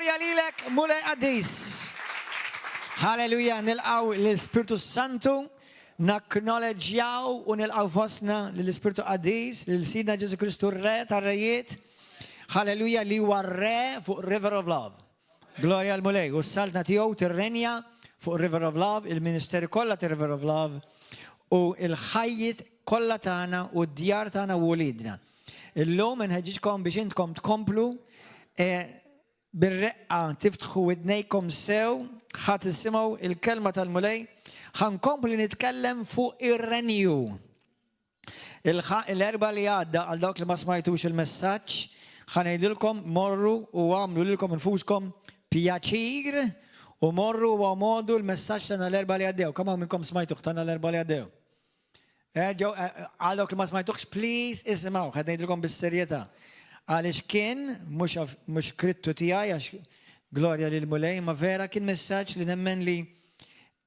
Glorja lilek, Mulej qaddis. Halleluja, nilqgħu l-Ispirtu Santu, nacknowledġjaw u nilqgħu fostna l-Ispirtu Qaddis, lil Sidna Ġesu Kristu Re tar-rejiet. Halleluja li huwa re fuq River of Love. Glorja l-Mulej, u s-saltna tiegħu tirrenja fuq River of Love, il-ministeri kollha ta' River of Love u il-ħajjiet kollha tagħna u d-djar tagħna u wliedna. Illum inħeġġiġkom biex intkom tkomplu bir-reqqa tiftħu widnejkom sew ħa tisimgħu il-kelma tal-Mulej. Ħa nkompli nitkellem fuq ir-renju. L-Erbgħa li għadda, għal dawk li ma smajtux il-messaġġ, ħa ngħidilkom morru u għamlu lilkom infuskom pjaċir u morru u għomodu l-messaġġ tagħna l-Erbgħa li għaddew. Kemm hawn minnkom smajtuh tagħna l-Erbgħa li għaddew? Għal dawk li ma smajtuhx, please isimgħu, qed ngħidilkom bis-serjetà. Għaliex kien mhux krittu tiegħi għax glorja lil Mulej, ma vera kien messaġġ li nemmen li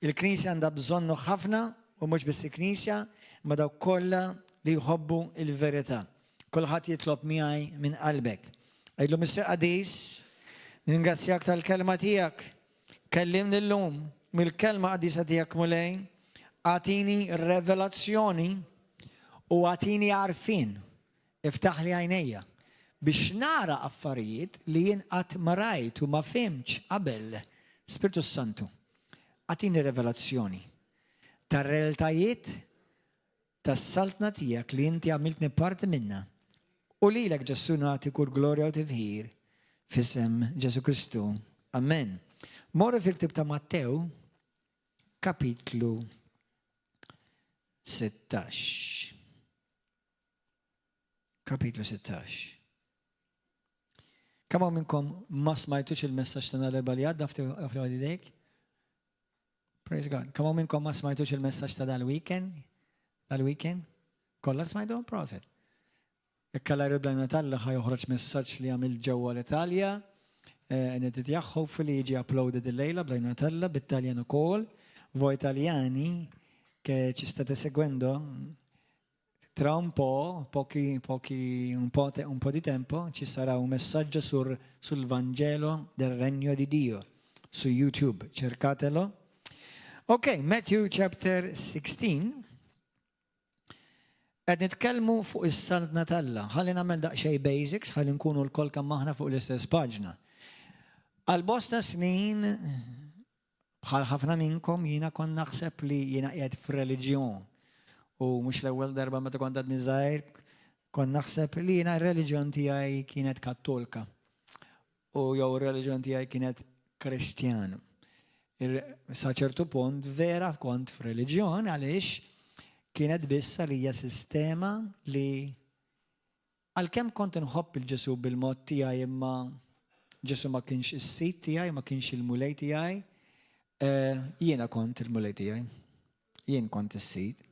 il-Knisja għandha bżonnu ħafna u mhux biss il-Knisja, ma dawk kollha li jħobbu il-verità. Kulħadd jitlob miegħi minn qalbek. Għidlu: Missier Qaddis, ningrazzjak tal-kelma tiegħek. Kellimni llum mill-kelma qaddisa tiegħek, Mulej, agħtini revelazzjoni u agħtini għarfien. Iftaħ li għajnejja biex nara affarijiet li jien qatt ma rajt u ma fhimtx qabel. Spiritu Santu, agħtini revelazzjoni tar-realtajiet tas-saltna tiegħek li inti għamiltni parti minna. U lilek, Ġesù, nagħti kull glorja u tifħir f'isem Ġesù Kristu. Amen. Morru fil-ktib ta' Mattew, kapitlu 16. Kapitlu 16. Kemm hawn minnkom ma smajtux il-messaġġ ta' l-Erbgħa li għadda? Fti idejk? Praise God. Kemm hawn minnkom ma smajtux il-messaġġ ta' dal-weekend? Dal-weekend? Kollha smajtu? Prosit. Jekk Alla jrid, bl-għajnuna t'Alla ħa joħroġ messaġġ li għamil ġewwa l-Italja. Neditjah, hopefully jiġi uploaded il-lejla bl-għajnuna t'Alla bit-Taljan ukoll. Voi italiani che ci state seguendo, tra un po', pochi, pochi, un po' di tempo, ci sarà un messaggio sul Vangelo del Regno di Dio su YouTube. Cercatelo. Ok, Matthew chapter 16. Qed nitkellmu fuq is-saltna t'Alla. Ħalli nagħmel daqsxejn basics, ħalli nkunu lkoll kemm aħna fuq l-istess paġna. Għal bosta snin, bħal ħafna minnkom, jiena kont naħseb li jiena qiegħed f'reliġjon. U mhux l-ewwel darba, meta kont għadni żgħir, kont naħseb li jiena r-reliġjon tiegħi kienet Kattolika. U jew ir-reliġjon tiegħi kienet Kristjan. Sa ċertu punt vera kont f'reliġjon għaliex kienet biss għalija sistema li għalkemm kont nħobb il-Ġesu bil-mod tiegħi, imma Ġesu ma kienx is-sid tiegħi, ma kienx il-Mulej tiegħi, jiena kont il-Mulej tiegħi. Jien kont is-sid.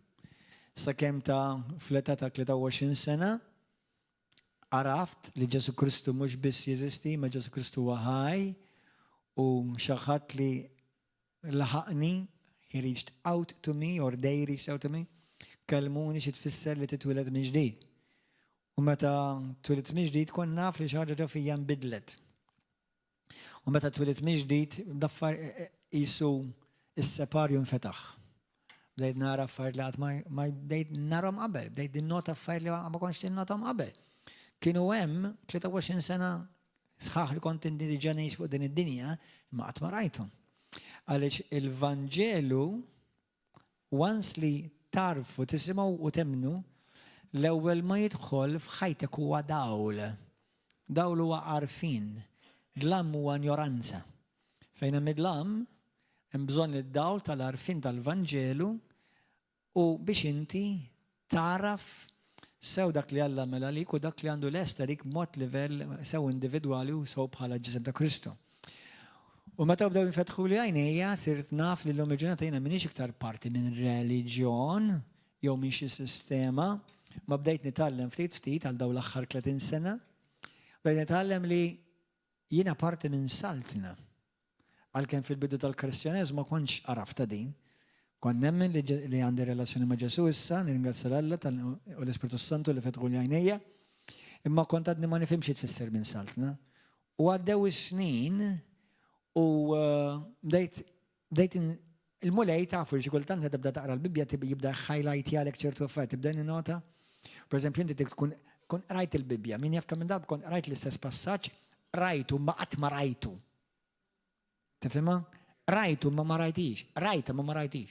Sakemm ta' fl-età ta' 23 sena għaraft li Ġesu Kristu mhux biss jeżisti, ma Ġesu Kristu huwa ħaj u xi ħadd li laħaqni, he reached out to me, or they reached out to me, kellmuni xi tfisser li titwieled minn ġdid. U meta twilidt minn ġdid kont naf li xi ħaġa ġo fija nbidlet. U meta twilidt minn ġdid, daffar qisu is-separju nfetaħ. Bdejt nara affarijiet li qatt ma bdejt narhom qabel, bdejt ninnota affarijiet li ma kontx ninnotom qabel. Kienu hemm 23 sena sħaħ li kont diġà ngħix fuq din id-dinja, ma qatt ma rajthom. Għaliex il-Vanġelu, once li tagħrfu, tisimgħu u temmnu, l-ewwel ma jidħol f'ħajtek huwa dawl. Dawl huwa għarfien, dlam huwa ignoranza. Fejn hemm id-dlam, hemm bżonn id-dawl tal-għarfien tal-Vanġelu u biex inti taraf sew dak li Alla għamel għalik u dak li għandu lest għalik mod livell sew individwali u sew bħala ġisem ta' Kristu. U meta bdew jinfetħu li għajnejja, sirt naf li l-lum il-ġurnata jiena m'iniex iktar parti minn reliġjon jew minn xi sistema, ma bdejt nitgħallem ftit ftit għal dawn l-aħħar 30 sena. Bdejt nitgħallem li jiena parti minn saltna. Għalkemm fil-bidu tal-Kristjaneżmu ma kontx għarafta din. Kont nemmen li għandi relazzjoni ma' Ġesu issa, nirringrazzja l-Alla u l-Ispirtu Santu li fetħu li għajnejja. Imma kont għadni ma nifhimx tfisser minn saltna. U għaddew is-snin u bdejt bdejt il-Mulej tafu li xi kultant meta tibda taqra l-Bibbja jibda highlightjalek ċertu affarijiet, tibda nota. Per eżempju, inti tkun kun qrajt il-Bibbja, min jaf kemm darba kont qrajt l-istess passaġġ, rajtu ma qatt ma rajtu. Tifhimha? Rajtu ma ma rajtix, rajta ma ma rajtix.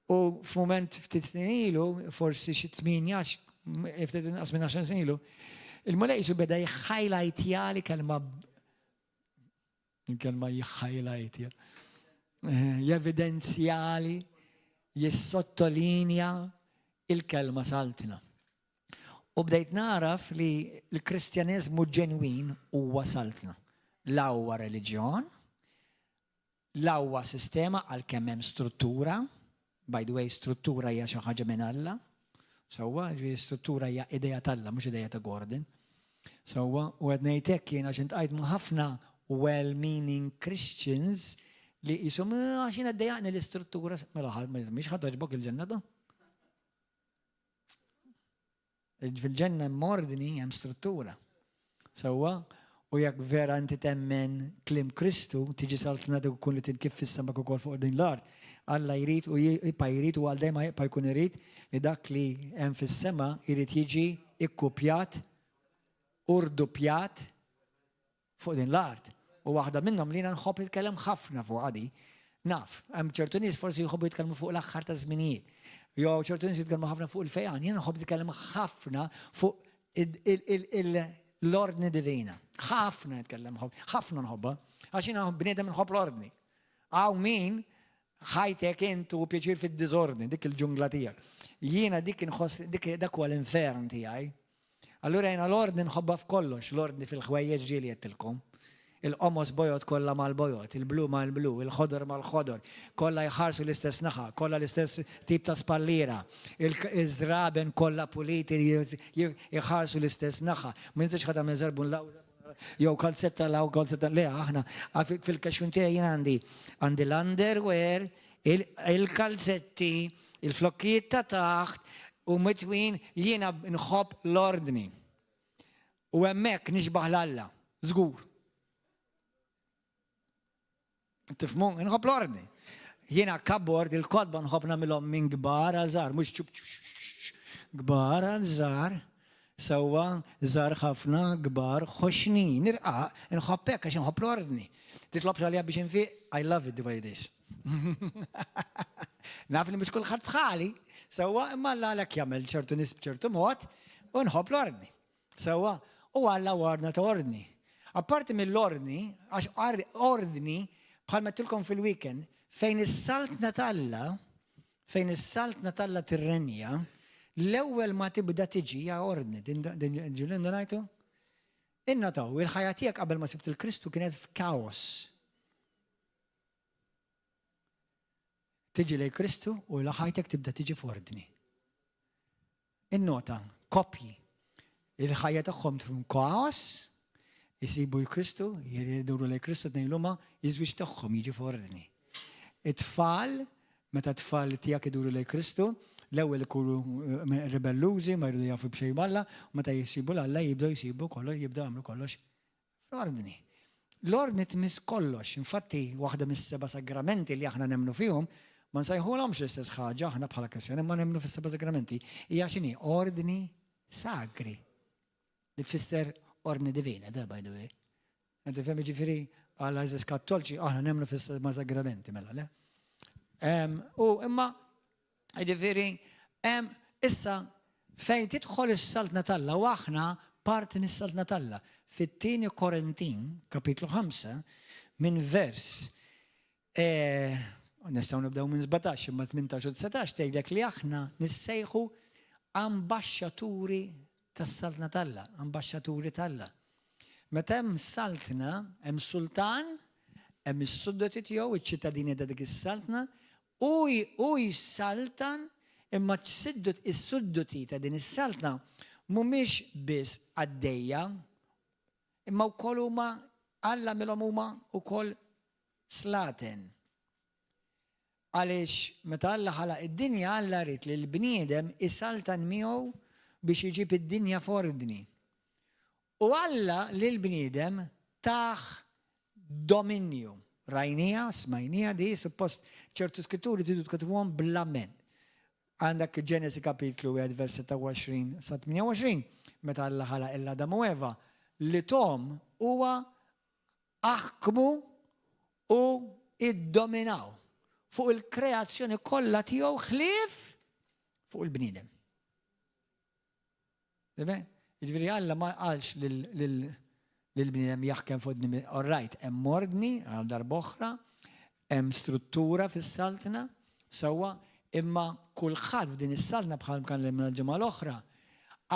U f'mument ftit snin ilu, forsi xi tminjax, ftit inqas minn 10 snin ilu, il-Mulej Ġesu beda jħajlajtjali kelma kelma jħajlajtja. Jevidenzjali, jissottolinja il-kelma saltna. U bdejt naraf li l-Kristjaneżmu ġenwin huwa saltna. La huwa reliġjon, la huwa sistema għalkemm hemm struttura, by the way struttura hija xi ħaġa minn Alla, sewwa, ġifieri struttura hija idea t'Alla mhux idea ta' Gordon. Sewwa, u qed ngħid hekk jien għax intqajt ma' ħafna well-meaning Christians li qishom għax jiena ddejjaqni l-istruttura, mela mhix ħa togħġbok il-ġenna do. Fil-ġenna hemm ordni, hemm struttura. Sewwa, u jekk vera inti temmen kliem Kristu, tiġi saltnatek u kun li trid kif fis-sema kif ukoll fuq din l-art. Alla jrid u jibqa' jrid u għal dejjem jibqa' jkun irid li dak li hemm fis-sema jrid jiġi ikkupjat u rduppjat fuq din l-art. U waħda minnhom li jiena nħobb nitkellem ħafna fuqha di. Naf, hemm ċertu nies forsi jħobbu jitkellmu fuq l-aħħar ta' żminijiet. Jew ċertu nies jitkellmu ħafna fuq il-fejqan. Jiena nħobb nitkellem ħafna fuq l-ordni divina. Ħafna nitkellem, ħafna nħobbha. Għax jiena bniedem nħobb l-ordni. Hawn min ħajtek int u pjaċir fid-diżordni, dik il-ġungla tiegħek. Jiena dik inħoss dik dak huwa l-infern tiegħi. Allura jiena l-ordni nħobbha f'kollox, l-ordni fil-ħwejjeġ ġieli għedtilkom. Il-qomos bojod kollha mal-bojod, il-blu mal-blu, il-ħodor mal-ħodor, kollha jħarsu l-istess naħa, kollha l-istess tip ta' spalliera, iż-żraben kollha puliti jħarsu l-istess naħa. M'intix ħa tagħmel żarbun 'l hawn jew kalzetta 'l hawn, kalzetta le aħna fil-kexxun tiegħi jien għandi għandi l-underwear, il-kalzetti, il-flokkijiet ta' taħt u mitwin jiena nħobb l-ordni. U hemmhekk nixbaħ l-Alla, żgur. Tifmu, nħobb l-ordni. Jiena cupboard il-kotba nħobb nagħmilhom minn kbar għal żgħar, mhux ċup kbar għal żgħar, sewwa żgħar ħafna, kbar, ħoxnin, irqaq, inħobb hekk għax inħobb l-ordni. Titlobx għalija biex infiq, I love it the way it is. Naf li mhux kulħadd bħali, sewwa imma Alla għalhekk jagħmel ċertu nies b'ċertu mod u nħobb l-ordni. Sewwa, u Alla warna ta' ordni. Apparti mill-ordni, għax ordni bħal mettilkom fil-weekend, fejn is-saltna t'Alla, fejn is-saltna t'Alla tirrenja, l-ewwel ma tibda tiġi hija ordni. Din ġulin ngħidu? Innataw, il-ħajja tiegħek qabel ma sibt il-Kristu kienet f'kaos. Tiġi lejn Kristu u ħajtek tibda tiġi f'ordni. Innota, koppji, il-ħajja tagħhom tkun kaos, jisibu l-Kristu, jiduru lejn Kristu tnejn huma, iż-żwieġ tagħhom jiġi f'ordni. It-tfal, meta t-tfal tiegħek iduru lejn Kristu, l-ewwel ikunu eh, ribellużi, ma jridu jafu b'xejn b'Alla, u meta jisibu l-Alla jibdew jsibu kollox, jibdew jagħmlu kollox Fl-ordni. L-ordni tmiss kollox. Infatti, waħda mis-seba' sagramenti li aħna nemmnu fihom, ma nsejħulhomx l-istess ħaġa aħna bħala Kristjani, imma nemmnu fis-seba' sagramenti, hija x'inhi? Ordni sagri. Li tfisser ordni divina, da by the way. Qed tifhem jiġifieri għal għażiż Kattolċi aħna nemmnu fis-seba' sagramenti mela le. U imma Jiġifieri, issa fejn tidħol is-Saltna t'Alla u aħna parti mis-Saltna t'Alla. Fit-tieni Korintin, kapitlu 5, minn vers e, nistgħu nibdew minn 17 imma 18 u 19 tgħidlek li aħna nissejħu ambaxxaturi tas-Saltna t'Alla, ambaxxaturi t'Alla. Meta hemm saltna, hemm sultan, hemm is-suddoti tiegħu, iċ-ċittadini ta' dik is-saltna, Hu hu jsaltan, imma is-sudduti ta' din is-saltna mhumiex biss qaddejja, imma wkoll huma Alla għamilhom huma wkoll slaten. Għaliex meta Alla ħalaq id-dinja Alla ried li l-bniedem isaltan miegħu biex iġib id-dinja f'ordni. U Alla lill-bniedem Tah dominju. Rajnieha, smajnieha di, suppost ċertu skritturi tridu tkatbuhom bl-amen. Għandek Ġenesi kapitlu 1 vers 26 sa 28, meta Alla ħalaq 'l Adam u Eva, li thom huwa aħkmu u iddominaw fuq il-kreazzjoni kollha tiegħu ħlief fuq il-bniedem. Jiġifieri Alla ma qalx lill-bniedem jaħkem fuq id All right, hemm ordni għal darb'oħra, hemm struttura fis-saltna, sewwa, imma kulħadd f'din is-saltna bħal kan l-ġimgħa l-oħra,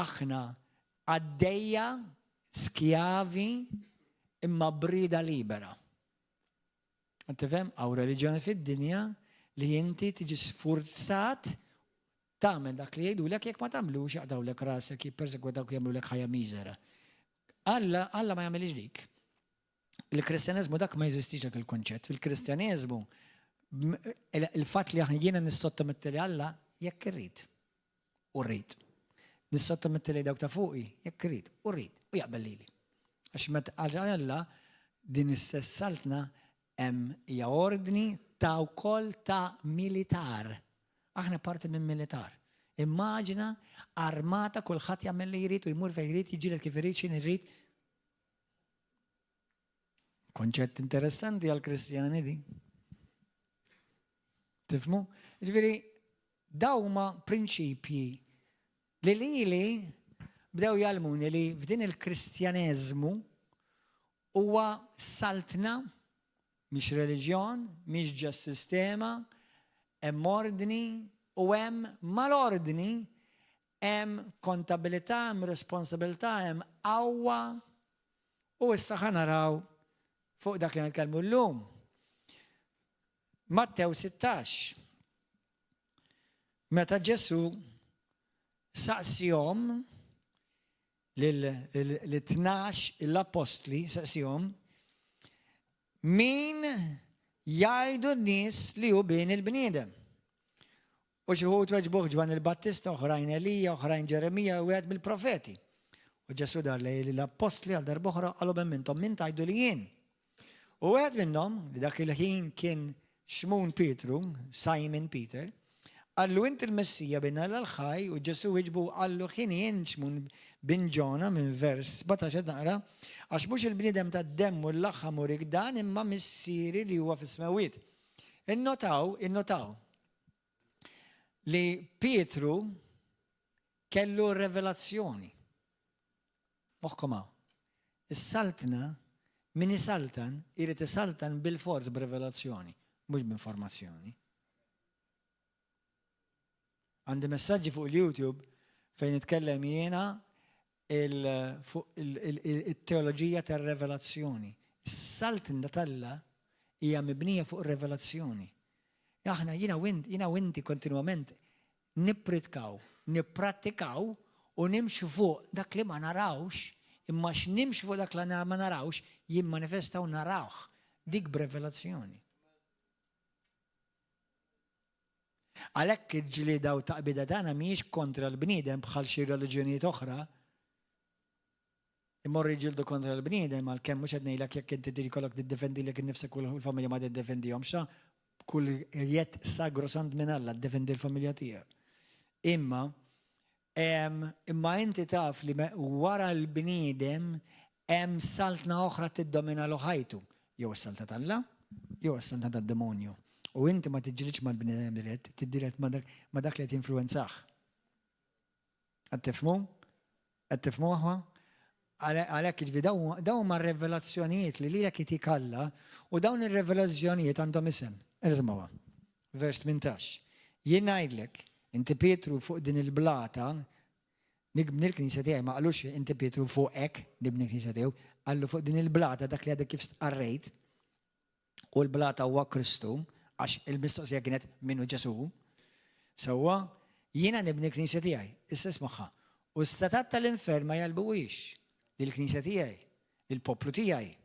aħna qaddejja, skjavi, imma b'rieda libera. Tifhem? Hawn reliġjoni fid-dinja li inti tiġi sfurzat tagħmel dak li jgħidulek jekk ma tagħmlux jaqtgħulek rasek, jippersegwitawk jagħmlulek ħajja miżera. Alla, Alla ma jagħmilx dik. Il-Kristjaneżmu dak ma jeżistix dak il-konċett. Fil-Kristjaneżmu il-fatt li aħna jiena nissottometti li Alla jekk irrid. U rrid. Nissottometti li dawk ta' fuqi jekk irrid. U rrid. U jaqbel lili. Għax meta Alla din is-sess saltna hemm hija ordni ta' wkoll ta' militar. Aħna parti minn militar. Immaġina armata kulħadd jagħmel li jrid u jmur fejn jrid, jiġġieled kif irid, x'in irid. Konċett interessanti għal Kristjani di. Tifhmu? Ġifieri, dawn huma prinċipji li lili bdew jgħallmuni li f'din il-Kristjaneżmu huwa saltna, mhix reliġjon, mhix ġas sistema, hemm ordni u hemm mal-ordni hemm kontabilità, hemm responsabilità, hemm qawwa. U issa ħa naraw fuq dak li nitkellmu llum. Mattew 16. Meta Ġesu saqsihom lil-12 l-appostli, saqsihom, min jgħidu n-nies li hu bin il-bniedem? U xi wħud weġbuh Ġwanni l-Battista, oħrajn Elija, oħrajn Ġeremija u wieħed mill-profeti. U Ġesù dar lejn l-appostli għal darb'oħra qalhom hemm intom min tgħidu li jien? U wieħed minnhom, li dak il-ħin kien Xmun Pietru, Simon Peter, qallu inti l-Messija bin Alla l-ħaj u Ġesù wieġbu qallu ħin jien Xmun bin Ġona minn vers 17 qed naqra, għax mhux il-bniedem tad-demm u l-laħam urik dan imma Missieri li huwa fis-smewwiet. Innotaw, innotaw li Pietru kellu revelazzjoni. Moħħkom hawn. Is-saltna, min isaltan, irid isaltan bil-fors b'revelazzjoni, mhux b'informazzjoni. Għandi messaġġi fuq il-YouTube fejn nitkellem jiena il-teoloġija tar-revelazzjoni. Is-saltna t'Alla hija mibnija fuq revelazzjoni. Aħna jiena u inti kontinwament nippritkaw, nipprattikaw u nimxu fuq dak li ma narawx, imma x'nimxu fuq dak li ma narawx jimmanifesta u narawh. Dik b'revelazzjoni. Għalhekk il-ġlieda u taqbida tagħna mhijiex kontra l-bniedem bħal xi reliġjonijiet oħra. Imorru jiġġieldu kontra l-bniedem għalkemm mhux qed ngħidlek jekk inti trid jkollok tiddefendilek innifsek u l-familja ma tiddefendihomx, b'kull jedd sagrosant minn Alla ddefendi l-familja tiegħek. Imma imma inti taf li wara l-bniedem hemm saltna oħra tiddominalu ħajtu, jew is-saltna t'Alla, jew is-saltna tad-demonju. U inti ma tiġġilidx mal-bniedem dirett, tiġġieled ma' dak li qed jinfluwenzah. Qed tifhmu? Qed tifhmu aħwa? Għalhekk jiġifieri dawn huma revelazzjonijiet li lilek itik Alla u dawn ir-revelazzjonijiet għandhom isem. Isimgħuha. Vers 18. Jien ngħidlek, inti Pietru fuq din il-blata nibni l-knisja tiegħi ma qalux inti Pietru fuqek nibni l-knisja tiegħu, qallu fuq din il-blata dak li għadek kif stqarrejt u l-blata huwa Kristu, għax il-mistoqsija kienet min hu Ġesù. Sewwa, jiena nibni l-knisja tiegħi. Issa ismagħha. U s-setat tal-infern ma jgħalbuhiex lill-knisja tiegħi, lill-poplu tiegħi.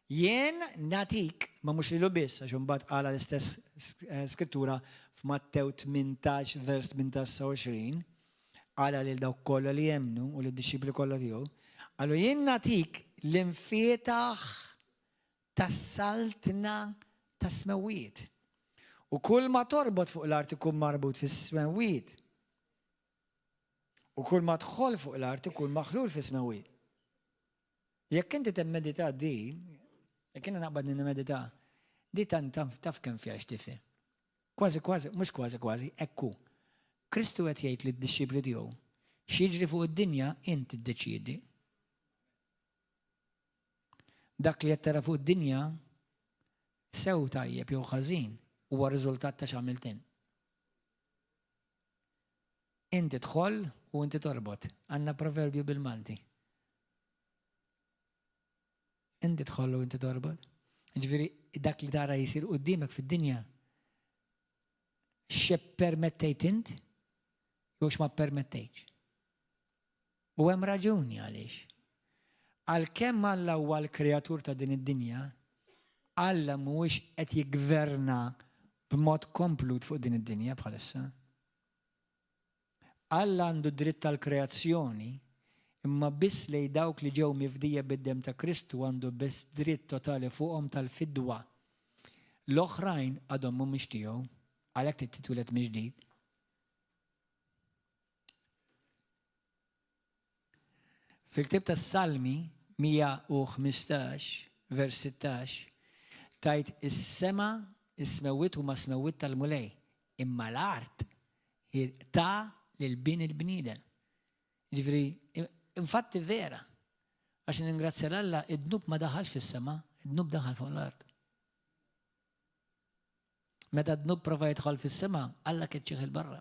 Jien nagħtik, ma mhux lilu biss, għax imbagħad qala l-istess eh, skrittura f'Mattew 18 vers 18 sa 20, qala lil dawk kollha li jemmnu u lid-dixxipli kollha tiegħu, qalu jien nagħtik l-imfietaħ tas-saltna tas-smewwiet. U kull ma torbot fuq l-art ikun marbut fis-smewwiet. U kull ma tħoll fuq l-art ikun maħlul fis-smewwiet. Jekk inti timmedita di, jekk jiena naqbad nimmedita, di tant taf kemm fiha x'tifhem. Kważi kważi, mhux kważi kważi, hekk hu. Kristu qed jgħid lid-dixxipli tiegħu, x'jiġri fuq id-dinja int tiddeċiedi. Dak li qed tara fuq id-dinja sew tajjeb jew ħażin huwa riżultat ta' x'għamilt int. Inti tħoll u inti torbot. Għandna proverbju bil-Malti. Inti tħoll u inti torbot. Ġifieri dak li tara jisir quddiemek fid-dinja x'permettejt int jew x'ma permettejtx. U hemm raġuni għaliex. Għalkemm Alla huwa l-kreatur ta' din id-dinja, Alla mhuwiex qed jiggverna b'mod komplut fuq din id-dinja bħalissa. Alla għandu dritt tal-kreazzjoni, imma biss lejn dawk li ġew mifdija bid-demm ta' Kristu għandu biss dritt totali fuqhom tal-fidwa. L-oħrajn għadhom mhumiex tiegħu, għalhekk trid titwieled mill-ġdid. Fil-ktieb tas-Salmi 115, vers 16, tgħid is-sema, is-smewwiet huma smewwiet tal-Mulej, imma l-art hi ta lil bin il-bniedem. Jiġifieri, infatti vera, għax ningrazzja 'l Alla, id-dnub ma daħalx fis-sema, id-dnub daħal fuq l-art. Meta d-dnub prova jidħol fis-sema, Alla keċċih 'il barra.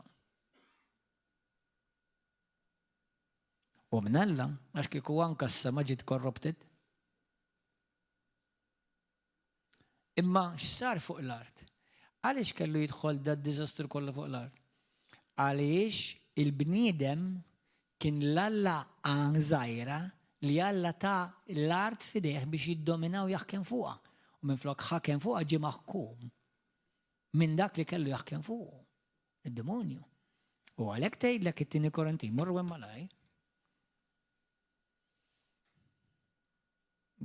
U minn Alla, għax kieku anka s-sema ġiet corrupted. Imma x'sar fuq l-art? Għaliex kellu jidħol da d-diżastru kollu fuq l-art? Għaliex il-bniedem kien l-alla żgħira li Alla ta l-art f'idejh biex jiddomina u jaħkem fuqha. U minflok ħakem fuqha ġie maħkum minn dak li kellu jaħkem fuqu, id-demonju. U għalhekk tgħidlek it-tieni Korintin, morru hemm malaj.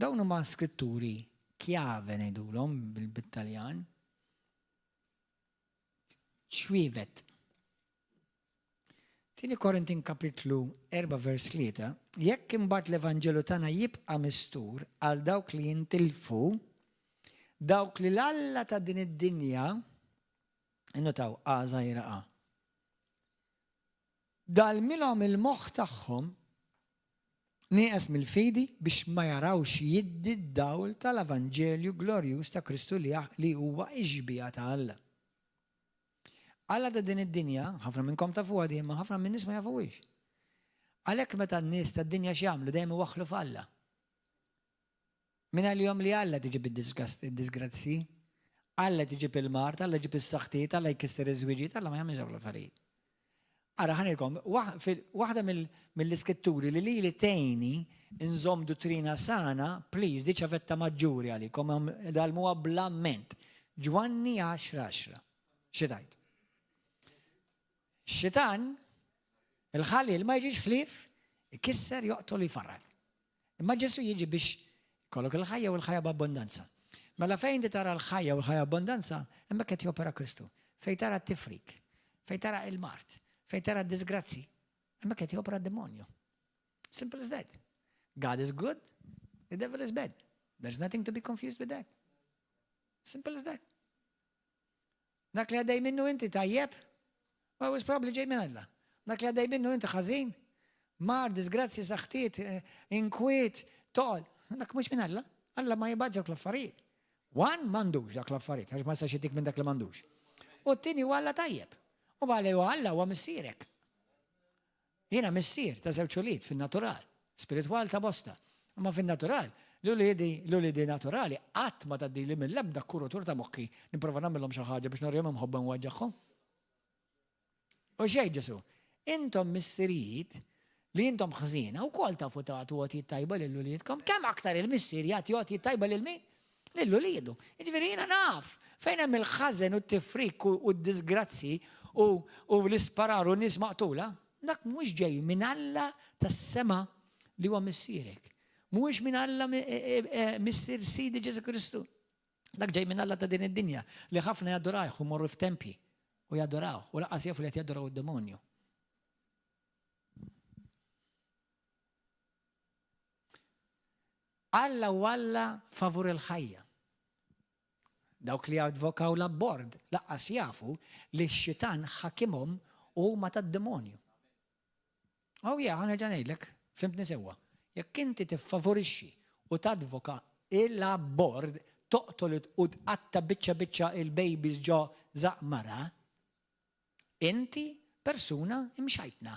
Dawn huma skritturi chiave ngħidulhom bil-Taljan. Ċwievet. Tieni Korintin kapitlu 4 vers 3, jekk imbagħad l-Evanġelu tagħna jibqa' mistur għal dawk li jintilfu, dawk li l-Alla ta' din id-dinja, innotaw A żgħira A. Dallmilhom il-moħħ tagħhom nieqes mill-fidi biex ma jarawx jiddi d-dawl tal-Evanġelju glorjuż ta' Kristu li huwa x-xbieha ta' Alla. Alla ta' din id-dinja, ħafna minnkom tafuha di, imma ħafna min-nies ma jafuhiex. Għalhekk meta n-nies tad-dinja x'jagħmlu dejjem iwaħħlu f'Alla. Min għalihom li Alla tiġib id-disgrazzji, Alla tiġib il-mard, Alla ġib is-saħtiet, Alla jkisser iż-żwiġijiet, Alla ma jagħmilx dawn l-affarijiet. Ara ħanilkom, waħda mill-iskritturi li lili tgħinni nżomm duttrina sana, please, di ċavetta maġġuri għalikom, dal-muha bl-amment. Ġwanni 10-10. Xi tgħid? Xitan, il-ħalil ma jiġix ħlief, ikisser, joqtol, jfarrak. Imma Ġesu jiġi biex ikollok il-ħajja u l-ħajja b'abbondanza. Mela fejn di tara l-ħajja u l-ħajja abbondanza, hemmhekk qed jopera Kristu. Fejn tara t-tifrik, fejn tara il-mard, fejn tara d-disgrazzi, hemmhekk qed jopera d-demonju. Simple as that. God is good, the devil is bad. There's nothing to be confused with that. Simple as that. Dak li għaddej minnu inti tajjeb, well, was probably ġej minn Alla. Dak li għaddej minnu inti ħażin, mard, disgrazzi, saħtiet, eh, inkwiet, tol. Dak mhux minn Alla. Alla ma jibgħatx dak l-affarijiet. One m'għandux dak l-affarijiet, għax ma jistax jittik minn dak li m'għandux. U t-tieni huwa Alla tajjeb. U bħala huwa Alla huwa missierek. Jiena missier ta' żewġ ulied fin-natural, spiritwal ta' bosta. Imma fin-natural, l-uliedi, l-uliedi naturali qatt ma tgħaddili mill-ebda kurutur ta' moħħi nipprova nagħmilhom xi ħaġa biex nurihom imħobba nweġġagħhom. U x'jgħid Ġesù? Intom missirijiet li intom ħżiena wkoll tafu tagħtu għotjiet tajba lil uliedkom, kemm aktar il-missier jagħti għotjiet tajba lil min? Lil uliedu. Jiġifieri jiena naf fejn hemm il-ħażen u t-tifrik u d-disgrazzi u l-isparar u n-nies maqtula, dak mhuwiex ġej minn Alla tas-sema li huwa missierek. Mhuwiex minn Alla e, e, e, Missier Sidi Ġesu Kristu. Dak ġej minn Alla ta' din id-dinja li ħafna jadurajh u morru f'tempji u jadoraw u laqas jafu li qed jadoraw id-demonju. Alla u Alla favur il-ħajja. Dawk li jadvokaw l-abort lanqas jafu li x-xitan ħakimhom u huma tad-demonju. Oh yeah, ħa nerġa' ngħidlek, fhimtni sewwa. Jekk inti tiffavorixxi u tadvoka l-abort, toqtol u tqatta' biċċa biċċa il-babies ġo żaqq mara, inti persuna mxajtna.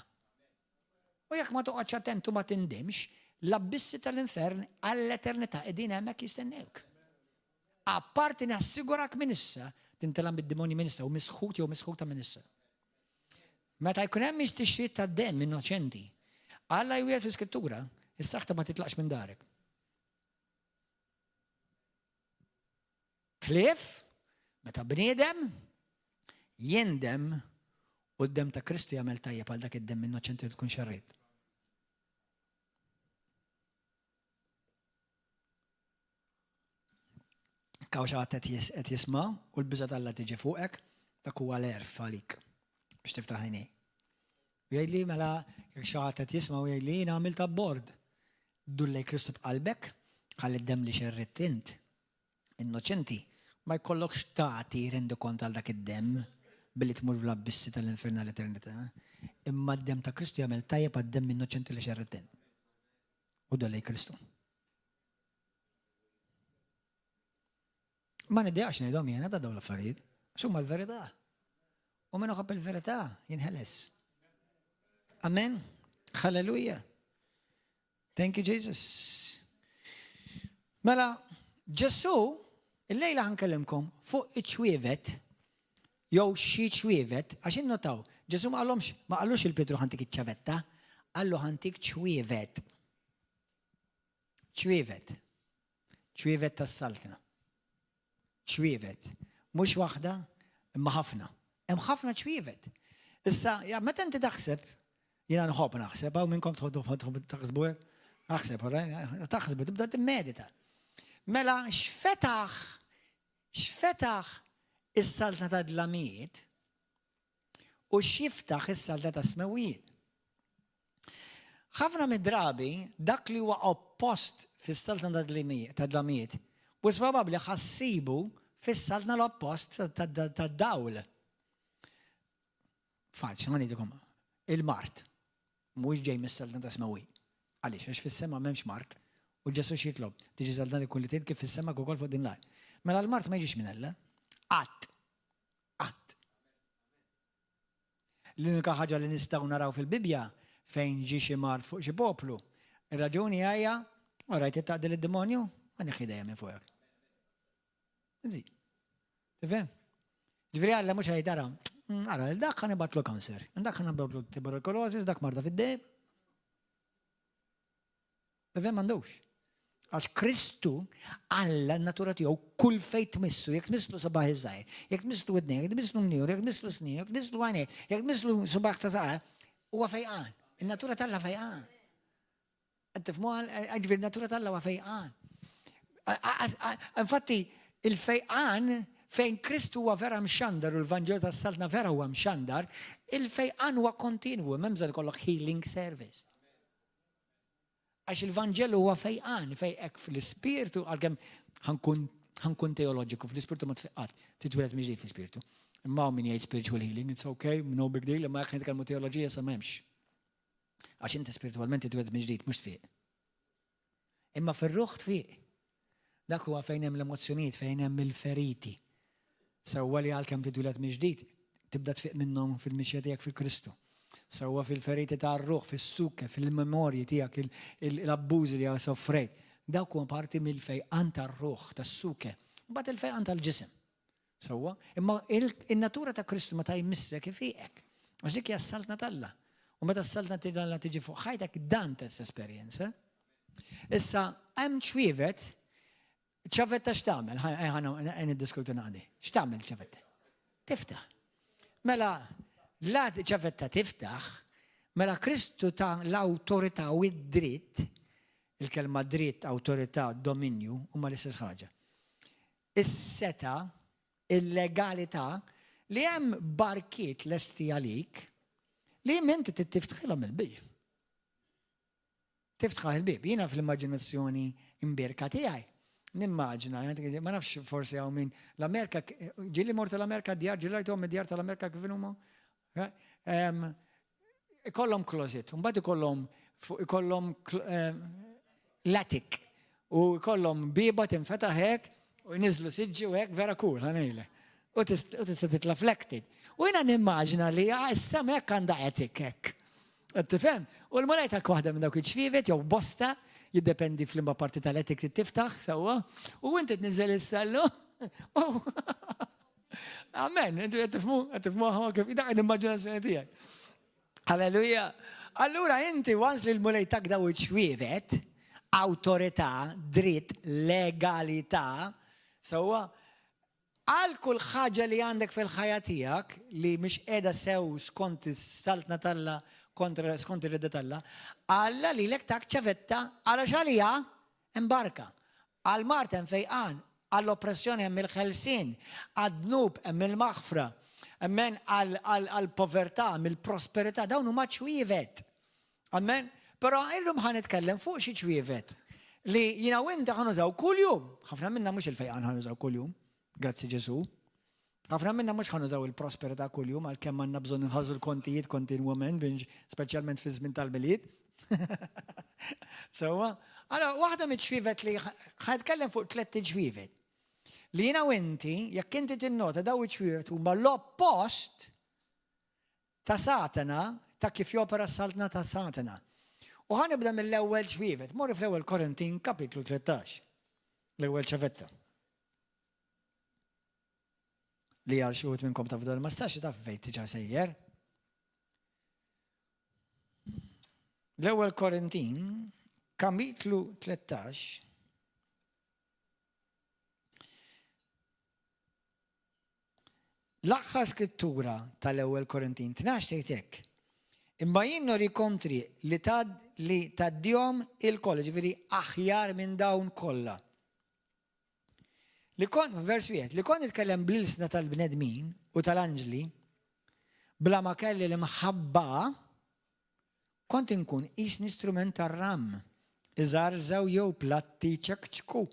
U jekk ma toqgħodx attent u ma tindimx, l-abbissi tal-infern għall-eternità qegħdin hemmhekk jistennewk. Apparti nassigurak minn issa, tintela' mid-demonji minn issa u misħut jew misħuta minn issa. Meta jkun hemm tixrid ta' demm innoċenti, Alla jwiegħed fl-Iskrittura, is-saħta ma titlaqx minn darek. Ħlief meta bniedem jindem u d-demm ta' Kristu jagħmel tajjeb għal dak id-demm innoċenti li tkun xerrid. Kaw xi ħadd qed jisma' u l-biża' t'Alla tiġi fuqek, dak huwa l-għerf għalik biex tiftaħ għajnejk. U jgħidli mela jekk xi ħadd qed jisma' u jgħidli jiena għamilt abort. Dur lejn Kristu b'qalbek, ħalli d-demm li xerridt int innoċenti, ma jkollokx tagħti rendikont għal dak id-demm billi tmur fl-abbissi tal-infern għall-eternità. Imma d-demm ta' Kristu jagħmel tajjeb għad-demm innoċenti li xerridt int. U dur lejn Kristu. Ma niddejaqx ngħidhom jiena ta' dawn l-affarijiet, għax huma l-verità. U min iħobb il-verità jinħeles. Amen. Hallelujah. Thank you, Jesus. Mela, Ġesu, il-lejla ħankellimkom fuq iċ-ċwievet, jew xi ċwievet, għax innotaw, Ġesu ma qallhomx, ma qallux il-Pietru ħantik iċ-ċavetta, qallu ħantik ċwievet. Ċwievet. Ċwievet tas-saltna. Ċwievet. Mhux waħda, imma ħafna. Hemm ħafna ċwievet. Issa, ja, meta inti taħseb, jiena nħobb naħseb, hawn minnkom tħobbu taħsbu hekk? Aħseb, taħsbu, tibda timmedita. Mela, x'fetaħ, x'fetaħ is-saltna ta' dlamijiet u x'jiftaħ is-saltna ta' smewijiet. Ħafna mid-drabi dak li huwa oppost fis-saltna ta' dlamijiet, wisq probabbli ħa ssibu fis-saltna l-oppost tad-dawl. Faċli, ħa ngħidilkom, il-mard mhuwiex ġej mis-saltna ta' smewwiet. Għaliex? Għax fis-sema m'hemmx mard. U Ġesù x'jitlob? Tiġi saltna li kull li tgħid kif fis-sema kif ukoll fuq din l-art. Mela l-mard ma jiġix minn Alla. Qatt. Qatt. L-unika ħaġa li nistgħu naraw fil-Bibbja fejn ġie xi mard fuq xi poplu, ir-raġuni hija, u rajt taqdi lid-demonju, ma neħħi dejjem minn fuqek. Nżid. Tifhem? Ġifieri Alla mhux ħaj tara, mm, ara, dak ħa nibatlu kanser, dak ħa nibatlu tuberkulosis, dak marda fid-dejjem. Tifhem m'għandux. Għax Kristu, Alla n-natura tiegħu kull fejn tmissu, jekk tmisslu sabaħ iż-żgħir, jekk tmisslu widnejh, jekk tmisslu mnieħru, jekk tmisslu snien, jekk tmisslu għajnejh, jekk tmisslu subaħ ta' saqajh, huwa fejqan. In-natura t'Alla fejqan. Qed tifhmu ġifieri natura t'Alla huwa fejqan. Infatti, il-fejqan fejn Kristu huwa vera mxandar u l-Vanġelu tas-Saltna vera huwa mxandar, il-fejqan huwa kontinwu, m'hemm bżonn ikollok healing service. Għax il-Vanġelu huwa fejqan, fejqek fl-ispirtu, għalkemm ħankun teoloġiku, fl-ispirtu ma tfiqqat, titwieled mill-ġdid fl-ispirtu. Imma min jgħid spiritual healing, it's okay, no big deal, imma jekk nitkellmu teoloġija sa m'hemmx. Għax inti spiritualment titwieled mill-ġdid, mhux tfiq. Imma fir-ruħ tfiq. Dak huwa fejn hemm l-emozzjonijiet, fejn hemm il-feriti. Sewwa li għalkemm titwieled mill-ġdid, tibda tfiq minnhom fil-mixja tiegħek fil-Kristu. Sewwa fil-feriti tar-ruħ, fis-suke, fil-memorji tiegħek, l-abbużi li soffrejt. Dawk huwa parti mill-fejqan tar-ruħ, tas-suke. Mbagħad il-fejqan tal-ġisem. Sewwa, imma in-natura ta' Kristu meta jmissek ifiqek. Għax dik hija s-saltna t'Alla. U meta s-saltna t'Alla tiġi fuq ħajtek dan tesperjenza. Issa hemm ċwievet Ċavetta x'tagħmel? Ħa niddiskutu naqdi. X'tagħmel ċavetta? Tiftaħ. Mela, la ċavetta tiftaħ, mela Kristu ta l-awtorità u id-dritt. Il-kelma dritt, awtorità, dominju huma l-istess ħaġa. Is-setgħa, il-legalità li hemm barkiet lesti għalik li inti trid tiftħilhom il-bieb. Tiftħaħ il-bieb. Jiena fl-immaġinazzjoni imbierka tiegħi nimmaġina, ma nafx forsi hawn min l-Amerika, ġieli mortu l-Amerika djar, ġieli rajtuhom id-djar tal-Amerika kif huma? Ikollhom closet, mbagħad ikollhom ikollhom l-attic u jkollhom bieba tinfetaħ hekk u jniżlu siġġi u hekk vera cool ħa ngħidlek. U tista' titla' fl-attic. U jiena nimmaġina li issa hekk għandha attic hekk. Qed tifhem? U l-Mulej tak waħda minn dawk iċ-ċwievet jew bosta, jiddependi f'liema parti tal-attic trid tiftaħ sewwa, u inti tniżel is-sellu. Amen, intu qed tifhmu, qed tifhmu kif dak l-immaġinazzjoni tiegħi. Halleluja. Allura inti once li l-Mulej tak daw iċ-ċwievet, awtorità, dritt, legalità, sewwa, għal kull ħaġa li għandek fil-ħajja tiegħek li mhix qiegħda sew skont is-saltna t'Alla kontra skont ir-rieda t'Alla, Alla lilek tak ċavetta għalax għaliha hemm barka. Għall-mard hemm fejqan, għall-oppressjoni hemm il-ħelsien, għad-dnub hemm il-maħfra, amen, għall-povertà hemm il-prosperità, dawn huma ċwievet. Amen. Però illum ħa nitkellem fuq xi ċwievet li jiena u inti ħa nużaw kuljum. Ħafna minna mhux il-fejqan ħa nużaw kuljum. Grazzi Ġesù. Ħafna minna mhux ħa nużaw il-prosperità kuljum għalkemm għandna bżonn inħallsu l-kontijiet kontinwament, speċjalment fi żmien tal-Milied. Sewwa, allora waħda miċ-ċwievet li ħa nitkellem fuq tlett ċwievet. Li jiena u inti, jekk inti tinnota daw iċ-ċwievet huma l-oppost ta' Satana, ta' kif jopera s-saltna ta' Satana. U ħa nibda mill-ewwel ċwievet. Morru fl-ewwel Korintin kapitlu 13. L-ewwel ċavetta. Li għal xi wħud minnkom taf ma stax taf fejn tiġa sejjer. L-ewwel Korintin kapitlu 13 L-aħħar skrittura tal-Ewwel Korintin 12 tgħid hekk, Imma jien nurikom triq li tad li tgħaddihom ilkoll, jiġifieri aħjar minn dawn kollha. Li kont, vers wieħed, li kont nitkellem bl-ilsna tal-bnedmin u tal-anġli, bla ma kelli l-imħabba, kont inkun qisni strument tar-ram, iżarżaw jew platti ċekċku.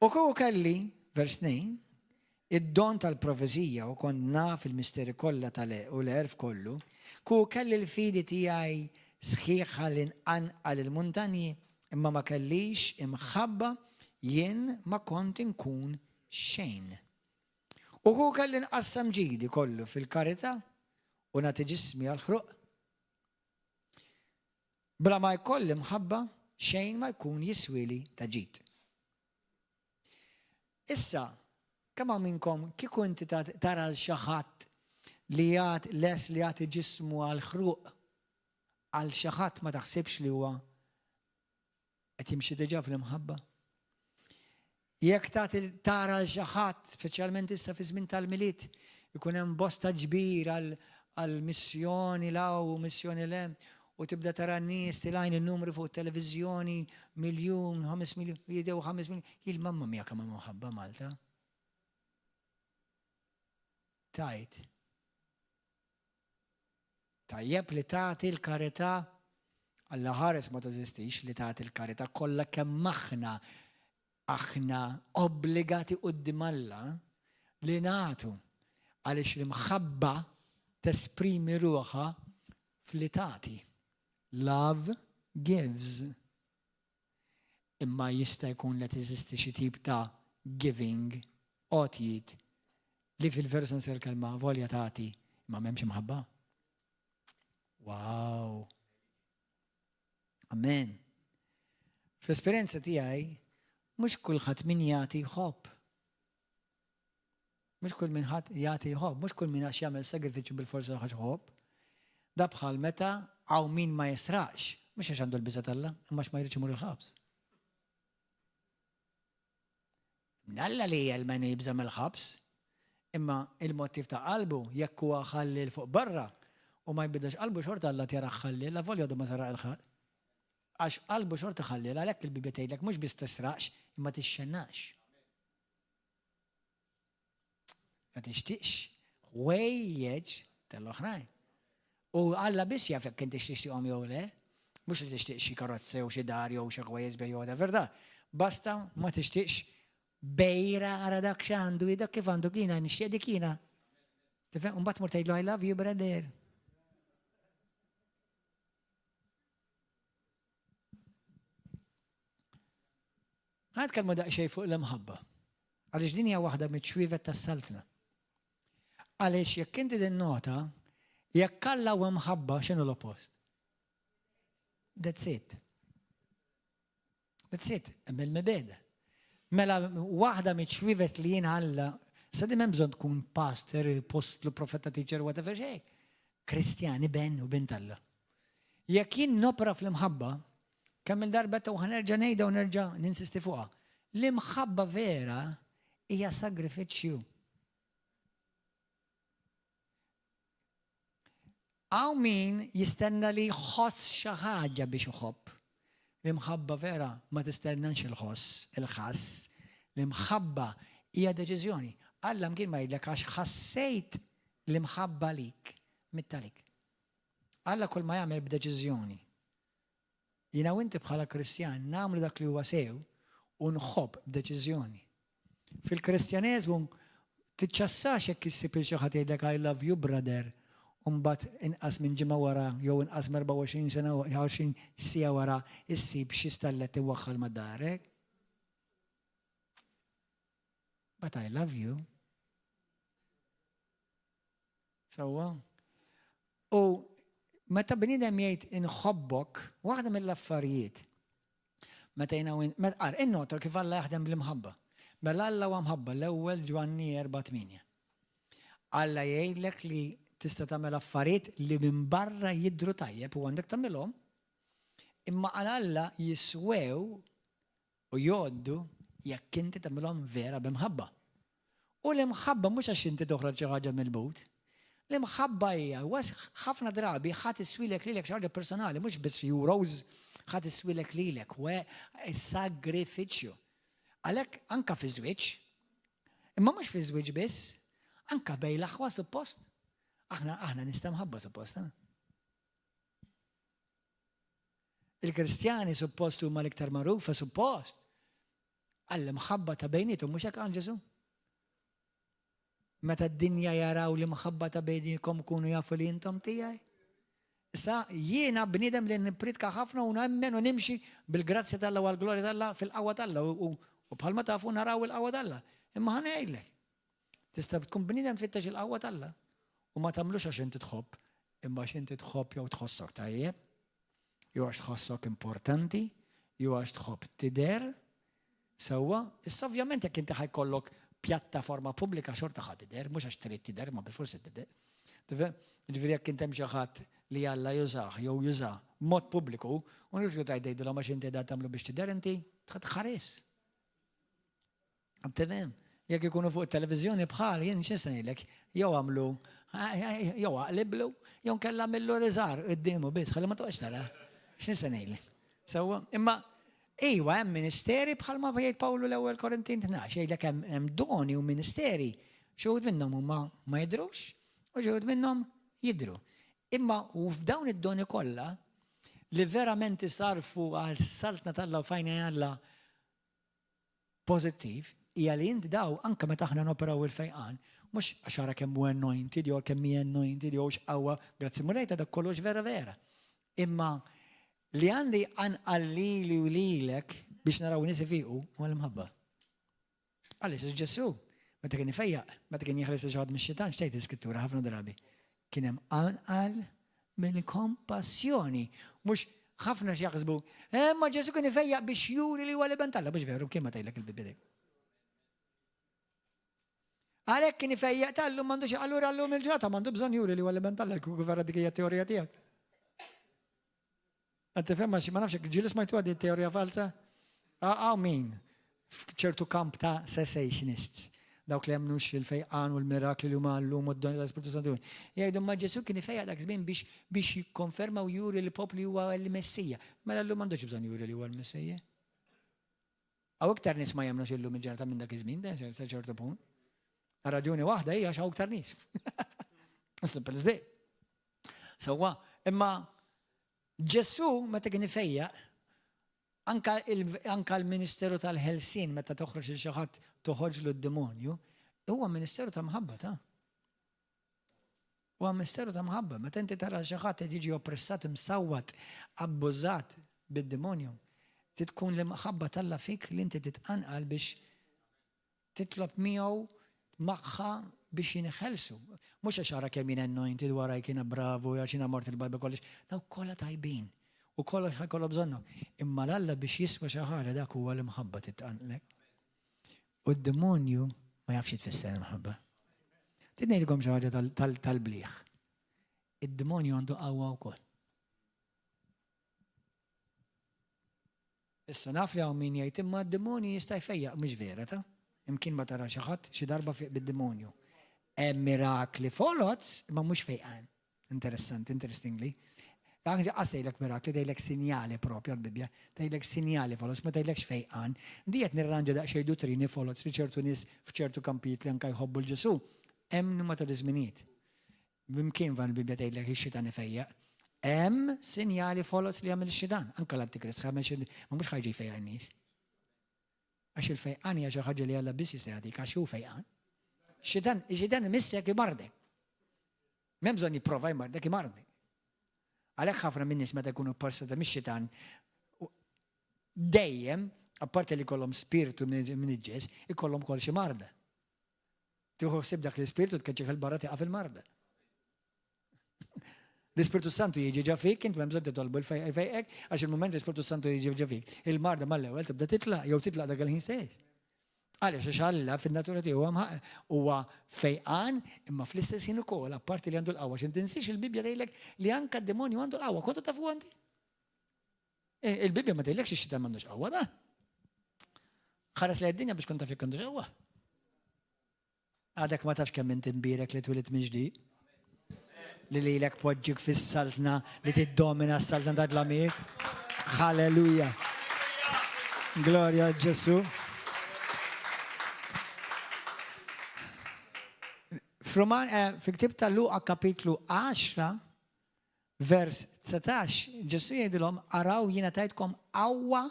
U kieku kelli, vers 2, id-don tal-profezija u kont naf il-misteri kollha tal u l-għerf kollu, kieku kelli l-fidi tiegħi sħiħa li nqanqal il-muntanji, imma ma kellix imħabba, jien ma kont inkun xejn. U kieku kelli nqassam ġidi kollu fil-karità u nagħti ġismi għall-ħruq, Bla ma jkolli mħabba, xejn ma jkun jiswieli ta' ġid. Issa, kemm hawn minnkom kieku inti tara 'l xi ħadd li jagħti lest li jagħti ġismu għall-ħruq għal xi ħadd ma taħsibx li huwa Qed jimxi diġà fl-imħabba. Jekk tagħti tara l xi ħadd, speċjalment issa fi żmien tal-Milied, ikun hemm bosta ġbir għal missjoni 'l hawn u missjoni 'l hemm, u tibda tara n-nies tilgħin in-numri fuq it-televiżjoni, miljun, 5 miljun, jidew 5 miljun, il-mamma mia kemm hemm imħabba Malta. Tajt. Tajjeb li tagħti l-karità, Alla ħares ma teżistix li tagħti l-karità kollha kemm aħna aħna obbligati quddiem Alla li nagħtu għaliex l-imħabba tesprimi ruħha f'li tagħti. Love gives. Imma jista' jkun li teżisti xi tip ta' giving, għotjiet, li fil-veru sens tal-kelma volja tagħti imma m'hemmx imħabba? Wow! Amen. Fl-esperjenza tiegħi mhux kulħadd min jagħti jħobb. Mhux kull min ħadd jagħti jħobb, mhux kull min għax jagħmel sagrifiċċju bilfors għax jħobb. Da bħal meta hawn min ma jisraqx, mhux għax għandu l-biża' t'Alla, imma għax ma jridx imur il-ħabs. Mnalla li jelmen jibża' mill-ħabs, imma il-mottiv ta' qalbu jekk huwa ħalli l fuq barra. u ma jbiddilx qalbu xorta Alla tjarah ħalliel avolja għadu ma saraq 'il ħadd. Għax qalbu xorta ħalliel għalhekk il-Bibbja tgħidlek mhux biss tisraqx imma tixxennaqx. Ma tixtieqx ħwejjeġ tal-oħrajn. U Alla biss jaf jekk inti tixtieqhom jew le. Mhux li tixtieq xi karozza jew xi dar jew xi ħwejjeġ bejn whatever da. Basta ma tixtieqx bejra ara dak x'għandu, dak kif għandu kiena nixtieq dik jiena. Tifhem? U mbagħad tmur tgħidlu I love you brother. Ħa nitkellmu daqsxejn fuq l-imħabba. Għaliex din hija waħda miċ-ċwievet tas-saltna. Għaliex jekk inti din nota, jekk Alla huwa mħabba, x'inhu l-oppost? That's it. That's it, hemm il-mibegħda. Mela waħda miċ-ċwievet li jiena Alla, sa di m'hemm bżonn tkun pastor, postlu, profeta, teacher, whatever xejn. Kristjani ben u bint Alla. Jekk jien nopra fl-imħabba, kemm il-darba ta' u nerġa' ngħidha u nerġa' ninsisti fuqha. L-imħabba vera hija sagrifiċċju. Hawn min jistenna li jħoss xi ħaġa biex iħobb. L-imħabba vera ma tistennax il-ħoss, il-ħass. L-imħabba hija deċiżjoni. Alla mkien ma jgħidlek għax ħassejt l-imħabba lik, mitt għalik. Alla kull ma jagħmel b'deċiżjoni. Jiena u inti bħala Kristjan nagħmlu dak li huwa sew u nħobb b'deċiżjoni. Fil-Kristjaneżmu tiċċassax jekk issib lil xi ħadd jgħidlek I love you brother u mbagħad inqas minn ġimgħa wara jew inqas minn 24 sena 20 siegħa wara issib xi stallett imwaħħal ma' darek. But I love you. Sewwa? U meta bniedem jgħid inħobbok, waħda mill-affarijiet, meta jiena meta qar, innota kif Alla jaħdem bl-imħabba. Mela Alla huwa mħabba, l-ewwel Ġwanni 4:8. Alla jgħidlek li tista' tagħmel affarijiet li minn barra jidhru tajjeb u għandek tagħmilhom, imma għal Alla jiswew U jgħoddu jekk inti tagħmilhom vera b'imħabba. U l-imħabba mhux għax inti toħroġ xi ħaġa mill-but. L-imħabba hija ħafna drabi ħa tiswilek lilek xi ħaġa personali, mhux biss euros, ħa tiswilek lilek, u sagrifiċċju. Għalhekk anka fi żwieġ, imma mhux fi żwieġ biss, anka bejn l-aħwa suppost. Aħna aħna nista' mħabba suppost. Il-Kristjani suppost huma l-iktar magħrufa suppost għall-imħabba ta' bejniethom, mhux hekk qal Ġesù? Meta d-dinja jaraw l-imħabba ta' bejnietkom kunu jafu li intom tiegħi. Issa jiena bniedem li nippritka ħafna u nemmen u nimxi bil-grazzja t'Alla u għall-glorja t'Alla fil-qawwa t'Alla u bħalma tafu naraw il-qawwa t'Alla. Imma ħa ngħidlek, tista' tkun bniedem tfittex il-qawwa t'Alla u ma tagħmlux għax inti tħobb, imma għax inti tħobb jew tħossok tajjeb, jew għax tħossok importanti, jew għax tħobb tidher, sewwa, issa ovvjament jekk inti ħa jkollok pjattaforma pubblika xorta ħa tidher, mhux għax trid tidher, imma bilfors tidher. Tifhem? Jiġifieri jekk int hemm xi ħadd li Alla jużah jew juża mod pubbliku, u nirrifjutaj tgħidilhom għax inti qiegħda tagħmlu biex tidher inti, tħares. Tifhem? Jekk ikunu fuq it-televiżjoni bħal jien x'nista' ngħidlek, jew għamlu jew aqliblu, jew nkella għamillu riżar quddiemu biss, ħalli ma toqgħodx tara. X'nista' ngħidlek? Sewwa, imma iwa hemm ministeri bħalma jgħid Pawlu l-ewwel Korintin 12, jgħidlek hemm doni u ministeri, xi wħud minnhom huma ma jidhrux u xi wħud minnhom jidhru. Imma u f'dawn id-doni kollha li verament isarfu għal saltna t'Alla u f'għajnejn Alla pożittiv hija li int daw anke meta aħna noperaw il-fejqan, mhux għax ara kemm hu anointed jew kemm hi anointed jew x'qawwa, grazzi Mulej ta' dak kollox vera vera. Imma li għandi jqanqal lili u lilek biex naraw nies ifiqu huwa l-imħabba. Għaliex għax Ġesù meta kien ifejjaq, meta kien jeħles xi ħadd mix-xitan, x'tgħid l-Iskrittura ħafna drabi? Kien hemm qanqal mill-kompassjoni. Mhux ħafna x'jaħsbu, eh, ma Ġesù kien ifejjaq biex juri li huwa l-Iben t'Alla, mhux veru, kien ma tgħidlek il-Bibbja dik. Għalhekk kien ifejjaq tal-lum m'għandux allura llum il-ġurnata m'għandu bżonn juri li huwa l-Iben t'Alla, kieku vera dik hija teorija tiegħek. Qed tifhem ma nafx jekk ġieli smajtu għadi teorija falsa? Hawn min f'ċertu kamp ta' cessationists. Dawk li jemmnux fil-fejqan u l-mirakli li huma llum u d-doni tal-Ispirtu Santu. Jgħidu ma Ġesù kien ifejjaq dak żmien biex biex jikkonferma u juri lill-poplu li huwa l-Messija. Mela llum m'għandux bżonn juri li huwa l-Messija. Hawn iktar nies ma jemmnux illum il-ġurnata minn dak iż-żmien, sa ċertu punt. Raġuni waħda hija għax hawn iktar nies. Simple as that. Sewwa, imma Ġesù meta kien ifejjaq, anka l-ministeru tal-ħelsien meta toħroġ lil xi ħadd toħorġlu d-demonju, huwa ministeru ta' mħabba ta'. Huwa ministeru ta' mħabba. Meta inti tara xi ħadd qed jiġi oppressat, imsawwat, abbużat bid-demonju, trid tkun l-imħabba t'Alla fik li inti titqanqal biex Titlob miegħu, magħha biex jinħelsu. Mhux għax ara kemm jien anointed u arajk jiena bravu għax jiena mort il-Bible College. Dawk kollha tajbin u kollox ħa jkollok bżonnhom. Imma l-Alla biex jiswa xi ħaġa dak huwa l-imħabba titqanqlek. U d-demonju ma jafx xi tfisser imħabba. Trid ngħidilkom xi ħaġa tal-bliħ. Id-demonju għandu qawwa wkoll. Issa naf li hawn min jgħid imma d-demonju jista' jfejjaq, mhix vera ta'. Imkien ma tara xi ħadd xi darba fieq bid-demonju. Hemm mirakli foloz imma mhux fejqan. Interessanti, interestingly. Anke qas tgħidlek mirakli, tgħidlek sinjali propja l-Bibbja, tgħidlek sinjali foloz, ma tgħidlekx fejqan. Di qed nirranġa daqsxejn duttrini foloz li ċertu nies f'ċertu kampijiet li anke jħobbu 'l Ġesù emmnu matul iż-żminijiet. Mkien f'dan il-Bibbja tgħidlek li x-xitan ifejjaq. Hemm sinjali foloz li jagħmel ix-xitan. Anke l-Antikrist jagħmel xi ma mhux ħa jiġi jfejjaq in-nies. Għax il-fejqan hija xi ħaġa li Alla biss jista' jagħtik għax hu fejqan. Xitan, xitan imissek imardek. M'hemm bżonn jipprova jmardek imardek. Għalhekk ħafna minn nies meta jkunu possessati mix-xitan dejjem, apparti li kollhom spiritu mniġġes, ikollhom kol xi marda. Tieħu ħsieb dak l-ispirtu tkeċċih 'il barra tieqaf il-marda. L-Ispirtu Santu jiġi ġa fik, int m'hemm bżonn titolbu l-fejqek, għax il-mument l-Ispirtu Santu jiġi ġa fik, il-marda mal-ewwel tibda titlaq jew titlaq dak il-ħin stess. Għaliex għax Alla fin-natura tiegħu huwa fejqan, imma fl-istess ħin ukoll apparti li għandu l-qawwa, x'in tinsiex il-Bibbja tgħidlek li anke d-demonju għandu l-qawwa. Kontu tafu għandi? E, il-Bibbja ma tgħidlekx ix-xitan m'għandux qawwa da. Ħares li d-dinja biex kont taf jekk għandu qawwa. Għadek ma tafx kemm inti mbierek li twilit minn ġdid. Li lilek poġġik fis-saltna li tiddomina s-saltna ta' dlamiet. Halleluja. Glorja Ġesu. F'Roman, eh, fi ktib ta' Luqa kapitlu 10, Vers 19, Ġesù jgħidilhom, Araw jiena tajtkom qawwa,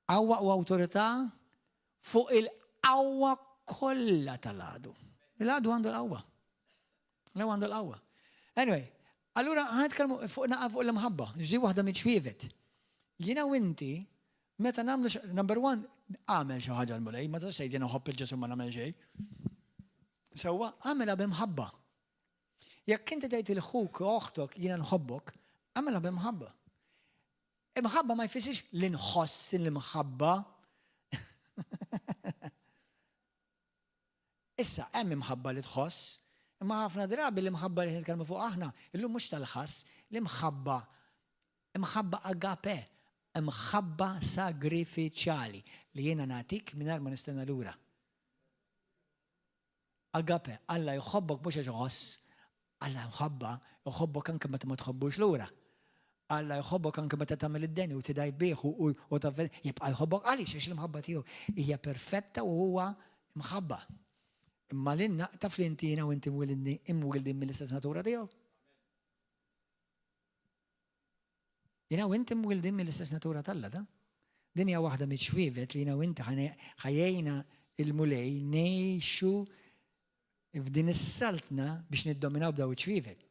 qawwa u awtorità fuq il-qawwa kollha tal-għadu. Il-għadu għandu l-qawwa. L-għadu għandu l-qawwa. Anyway, allura ħa nitkellmu fuq naqa' fuq l-imħabba, ġdi waħda miċ-ċwievet. Jiena u inti, meta nagħmlu number one, għamel xi ħaġa l-Mulej, ma tistax tgħid jiena nħobb il-Ġesù ma nagħmel xejn. Sewwa, għamilha b'imħabba. Jekk inti tgħid 'il ħuk u oħtok jiena nħobbok, agħmilha b'imħabba. Imħabba ma jfissirx li nħoss l-imħabba. Issa hemm imħabba li tħoss, imma ħafna drabi l-imħabba li nitkellmu fuq aħna, illum mhux tal-ħass, l-imħabba imħabba agape, imħabba sagrifiċjali li jiena nagħtik mingħajr ma nistenna lura. Agape, Alla jħobbok mhux għax iħoss, Alla mħabba, jħobbok anke meta ma tħobbux lura. Alla jħobbok anke meta tagħmel id-deni u tidgħi bih u jibqa' jħobbok għaliex għax l-imħabba tiegħu hija perfetta u huwa mħabba. Imma lilna taf li inti jiena u inti imwildin mill-istess natura tiegħu. Jiena u inti mwildin mill-istess natura t'Alla, ta? Din hija waħda miċ-ċwievet li jiena u inti ħa jgħinna l-Mulej ngħixu f'din is-saltna biex niddominaw b'daw iċ-ċwievet.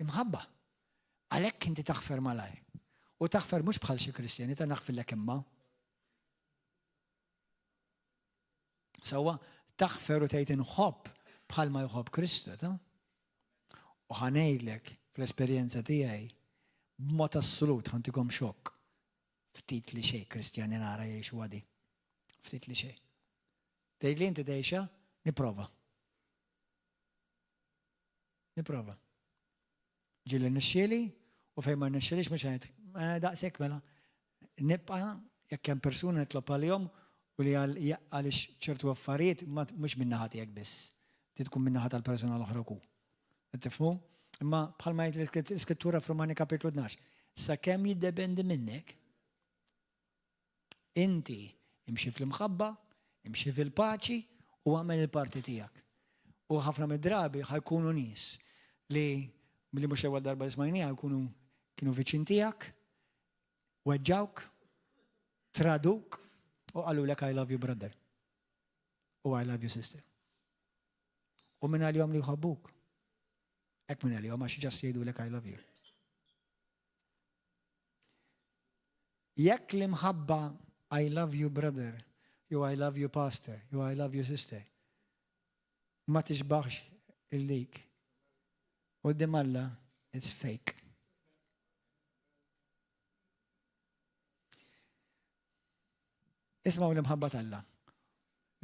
Imħabba. Għalhekk inti taħfer malajr. U taħfer mhux bħal xi Kristjani ta' naħfillek imma. Sewwa, taħfer u tgħid inħobb bħalma jħobb Kristu, ta? U ħa ngħidlek fl-esperjenza tiegħi b'mod assolut ħa ntikom xokk. Ftit li xejn Kristjani nara jgħixu għadi. Ftit li xejn. Tgħidli inti tgħixha? Nipprova. Nipprova. Ġieli rnexxieli u fejn ma rnexxilix mhux ngħid eh, daqshekk mela. Nibqa' jekk hemm persuna nitlob għalihom U li għaliex ċertu affarijiet mhux min-naħa tiegħek biss, trid tkun min-naħa tal-persuna l-oħra wkoll. Qed tifhmu? Imma bħalma jgħid l-Iskrittura f'Rumani kapitlu 12, sakemm jiddependi minnek, inti imxi fl-imħabba, imxi fil-paċi u għamel il-parti tiegħek. U ħafna mid-drabi ħajkunu nies li li mhux l-ewwel darba li smajniha jkunu kienu viċin tiegħek, weġġawk, traduk u qalulek I love you brother u I love you sister. U minn għalihom li jħobbuk. Hekk minn għalihom għax ġast jgħidulek I love you. Jekk l-imħabba I love you brother, jew I love you pastor, jew I love you sister, ma tixbaħx il-dik. Quddiem Alla, it's fake. Ismgħu l-imħabba t'Alla.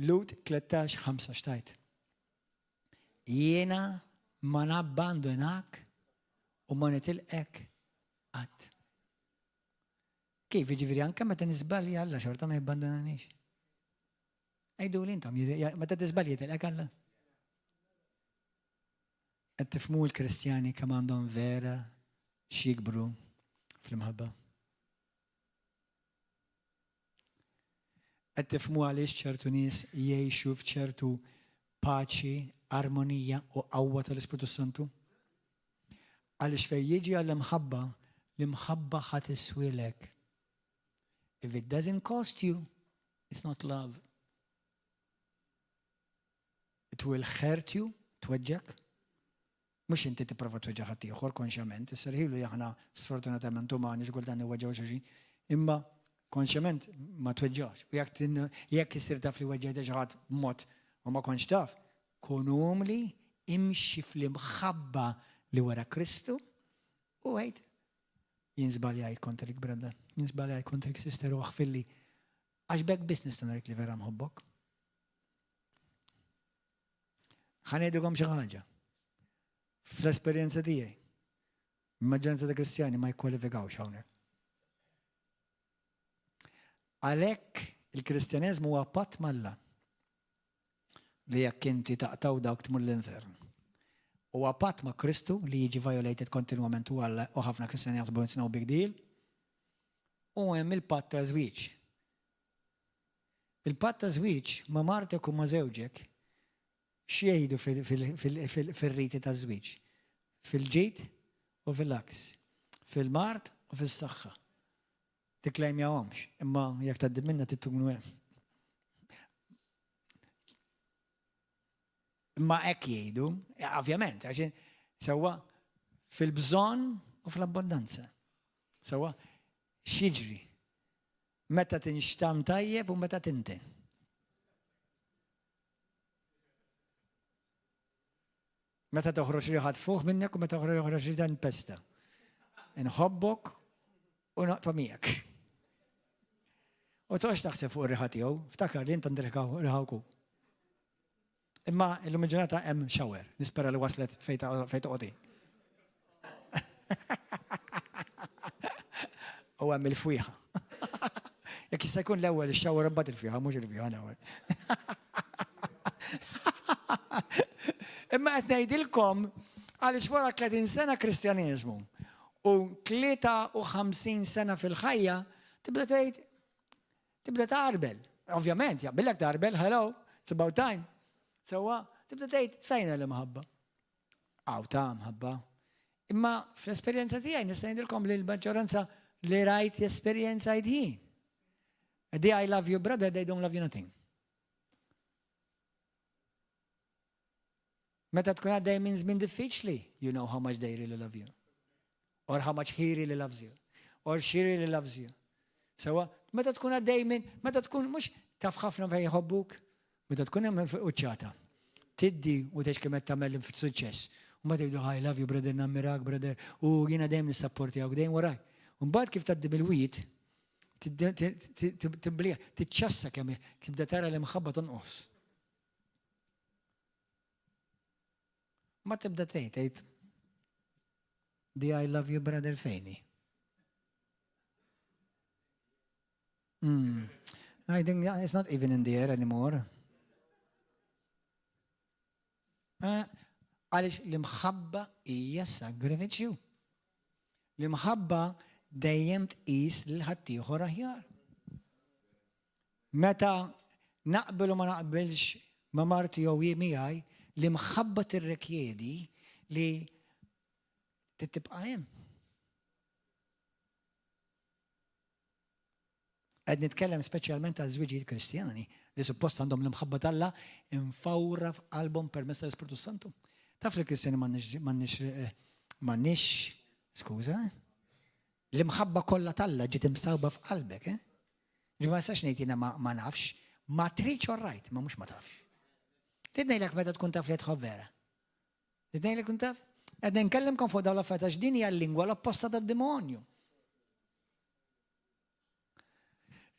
Lut 13, 5 xtajt. Jiena ma nabbandunak u ma nitilqek qatt. Kif jiġifieri anke meta niżbalja Alla xorta ma jibbandunanix? Għiduli intom, meta tiżbalja jitilqek Alla? Qed tifhmu l-Kristjani kemm għandhom vera x'jikbru fl-imħabba? Qed tifhmu għaliex ċertu nies jgħixu f'ċertu paċi, armonija u qawwa tal-Ispirtu Santu? Għaliex fejn jiġi għall-imħabba, l-imħabba ħa tiswilek. If it doesn't cost you, it's not love. It will hurt you, tweġġgħek. Mhux inti tipprova tweġġa' ħaddieħor konxjament, isserħilu li aħna sfortunatament umani xi kultant niweġġgħu xulxin, imma konxjament ma tweġġax. U jekk jekk issir taf li weġġajt xi ħadd b'mod u ma kontx taf, kun umli, imxi fl-imħabba li wera Kristu u għid jien żbaljajt kontrik brother, jien żbaljajt kontrik sister u aħfirli. Għax b'hekk biss nista' ngħid li vera nħobbok. Ħa ngħidilkom xi ħaġa. Fl-esperjenza tiegħi, maġġoranza ta' Kristjani ma jikkwalifikawx hawnhekk. Għalhekk il-Kristjaneżmu huwa patt m'Alla li jekk inti taqtaw dawk tmur l-infern. Huwa patt ma' Kristu li jiġi violated kontinwament u Alla u ħafna Kristjani jaħsbu it's no big deal. U hemm il-patt ta' żwieġ. Il-patt ta' żwieġ ma' martek u ma' żewġek x'jgħidu fir-riti taż-żwieġ? Fil-ġid u fil-għaks. Fil-mard u fis-saħħa. Tikklejmjahomx, imma jekk tgħaddi minnha trid tkunu hemm. Imma hekk jgħidu, ovvjament, għax sewwa fil-bżonn u fl-abbondanza. Sewwa x'jiġri? Meta tinxtamm tajjeb u meta tinten. Meta toħroġ riħa tfuħ minnek u meta toħroġ riħa npesta. Inħobbok u naqta' miegħek. U toqgħodx taħseb fuq ir-riħa tiegħu, ftakar li int għandek riħa wkoll. Imma illum il-ġurnata hemm shower, nispera li waslet fejn toqgħodi. U hemm il-fwieħa. Jekk jista' jkun l-ewwel ix-shower imbagħad il-fwieħa, mhux il-fwieħa l-ewwel. Imma qed ngħidilkom għaliex wara 30 sena Kristjaneżmu u 53 sena fil-ħajja tibda tgħid Tibda tgħarbel. Ovvjament, jaqbillek tgħarbel, hello, it's about time. Sewwa, tibda tgħid fejn l-imħabba. Għaw ta' mħabba. Imma fl-esperjenza tiegħi nista' ngħidilkom li l-maġġoranza li rajt esperjenzajt jien. The I love you brother, they don't love you nothing. Meta tkun għaddej minn żmien diffiċli, you know how much they really love you. Or how much he really loves you. Or she really loves you. Sewa, meta tkun għaddej minn, meta tkun mhux taf ħafna fejn jħobbuk, meta tkun hemm fuq quċċata. Tiddi u tgħix kemm qed tagħmel suċċess. U ma tgħidu I love you brother, nammirak brother, u jiena dejjem nissapportjawk dejjem waraj. U mbagħad kif tgħaddi bil-wied, tibbliha, tiċċassa kemm tibda tara l-imħabba tonqos. Ma tibda tgħid, tgħid The I love you brother fejni. Mm. I think it's not even in the air anymore. Eh, għaliex l-imħabba hija sagrifiċċju. L-imħabba dejjem tqis lil ħaddieħor aħjar. Meta naqbel u ma naqbilx ma' marti jew hi miegħi, l-imħabba tirrikjedi li tibqa' hemm. Qed nitkellem speċjalment għal żwiġijiet Kristjani li suppost għandhom l-imħabba t'Alla imfawra f'qalbhom permezz tal-Ispirtu Santu. Taf li Kristjani m'għandniex eh, m'għandniex skuża, eh? L-imħabba kollha t'Alla ġiet imsawba f'qalbek, eh? Ġi ma nistax ngħid jiena ma nafx, ma tridx all right, ma mhux ma tafx. Trid ngħidlek meta tkun taf li tħobb vera. Trid ngħidlek tkun taf? Qed nkellimkom fuq dawn l-affarijiet għax din hija l-lingwa l-opposta tad-demonju.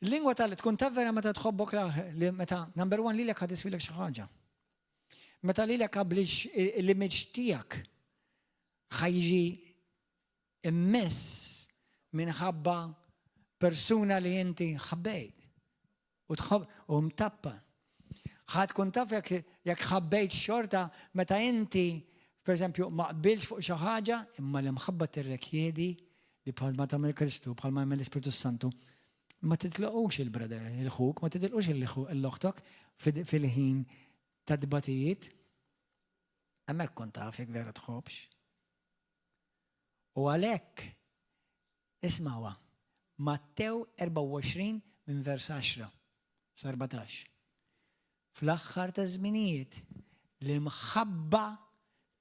Il-lingwa tal tkun taf vera meta tħobbok li meta number one lilek ħad iswilek xi ħaġa. Meta lilek qablix l-image tiegħek ħajġi immess minħabba persuna li inti ħabbejt u tħobb u mtappa. Ħa tkun taf jekk jekk ħabbejt xorta meta inti, pereżempju, ma qbiltx fuq xi ħaġa, imma l-imħabba tirrekjedi li bħalma tagħmel Kristu, bħalma jagħmel l-Ispirtu s-Santu, ma titlaqux il-brother, il-ħuk, ma titilqux il-oħtok fil-ħin ta' tbatijiet. Hemmhekk kont taf jekk vera tħobbx. U għalhekk Ismgħuha, Mattew 24 minn vers 10 sa 14. Fl-aħħar taż-żminijiet, l-imħabba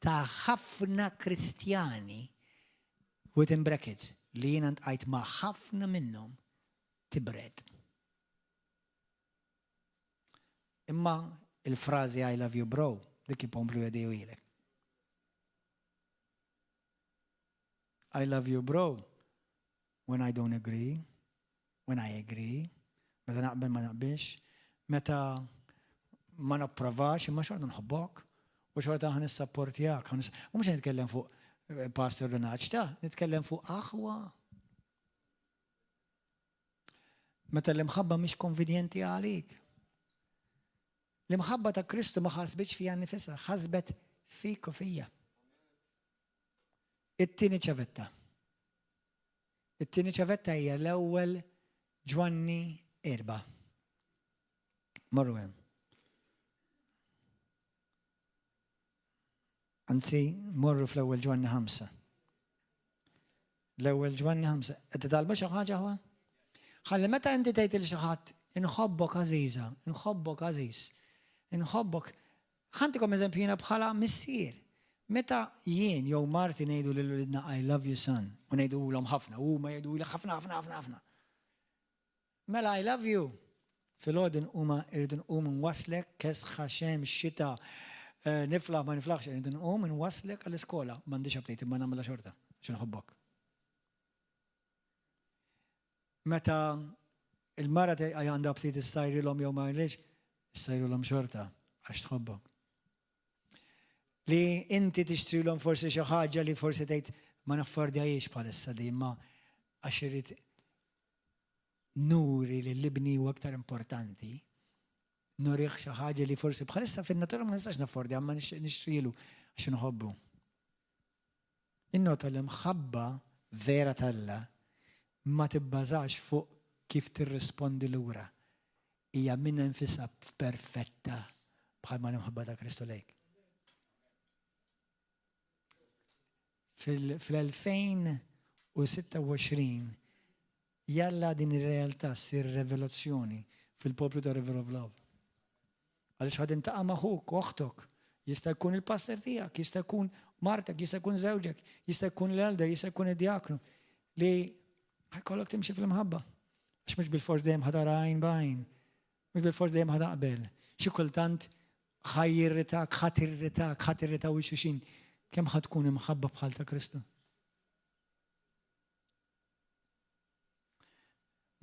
ta' ħafna Kristjani, within brackets, li jiena ntqajt ma' ħafna minnhom, tibred. Imma il-frażi I love you bro, dik ipomplu jgħidihielek. I love you bro when I don't agree, when I agree, meta naqbel ma naqbilx, meta ma napprovax imma xorta nħobbok u xorta ħa nissapportjak. U mhux nitkellem fuq eh, Pastor Lunaċ, ta' nitkellem fuq aħwa. Meta l-imħabba mhix konvenjenti għalik. L-imħabba ta' Kristu ma ħasbitx fija nifisha, ħasbet fik u fija. It-tieni ċavetta. It-tieni ċavetta hija l-ewwel Ġwanni erba'. Morru hemm. Anzi, morru fl-ewwel Ġwanni ħamsa. L-ewwel Ġwanni ħamsa. Qed titgħallmu xi ħaġa ħwa? Ħalli meta inti tgħid lil xi ħadd inħobbok għażiża, inħobbok għażiż, inħobbok Ħa ntikom eżempju jiena bħala missier. Meta jien jew marti ngħidu lil uliedna I love you son u ngħidulhom ħafna u huma jgħiduli ħafna ħafna ħafna ħafna. Mela I love you. Filgħodu nqum irrid nqum nwaslek kesħa xemx xita eh, niflaħ ma niflaħx irrid nqum nwaslek għall-iskola. M'għandix aptit imma nagħmilha xorta għax inħobbok. Meta il-mara tgħid għandha aptit issajrilhom jew ma jridx, issajrilhom xorta għax tħobbhom. Li inti tixtrilhom forsi xi ħaġa li forsi tgħid ma naffordjajiex bħalissa di imma għax irid nuri li l-ibni huwa aktar importanti, nurih xi ħaġa li forsi bħalissa fin-natura ma nistax naffordja imma nixtrilu għax inħobbu. Innota l-imħabba vera t'Alla ma tibbażax fuq kif tirrispondi lura. Hija minnha nfisha perfetta bħalma l-imħabba ta' Kristu lejk. Fil-2026 jalla din ir-realtà ssir revelazzjoni fil-poplu ta' River of Love. Għaliex ħa tintaqa' ma' ħuk u oħtok. Jista' jkun il-pastor tiegħek, jista' jkun martek, jista' jkun żewġek, jista' jkun l-elder, jista' jkun id-diaknu li ħajkollok timxi fl-imħabba. Għax mhux bil-fors dejjem ħa tara għajn b'għajn. Mhux bil-fors dejjem ħa taqbel. Xi kultant ħa jirritak, ħa tirritak, ħa tirritaw il-xuxin. Kemm ħa tkun imħabba bħal ta' Kristu?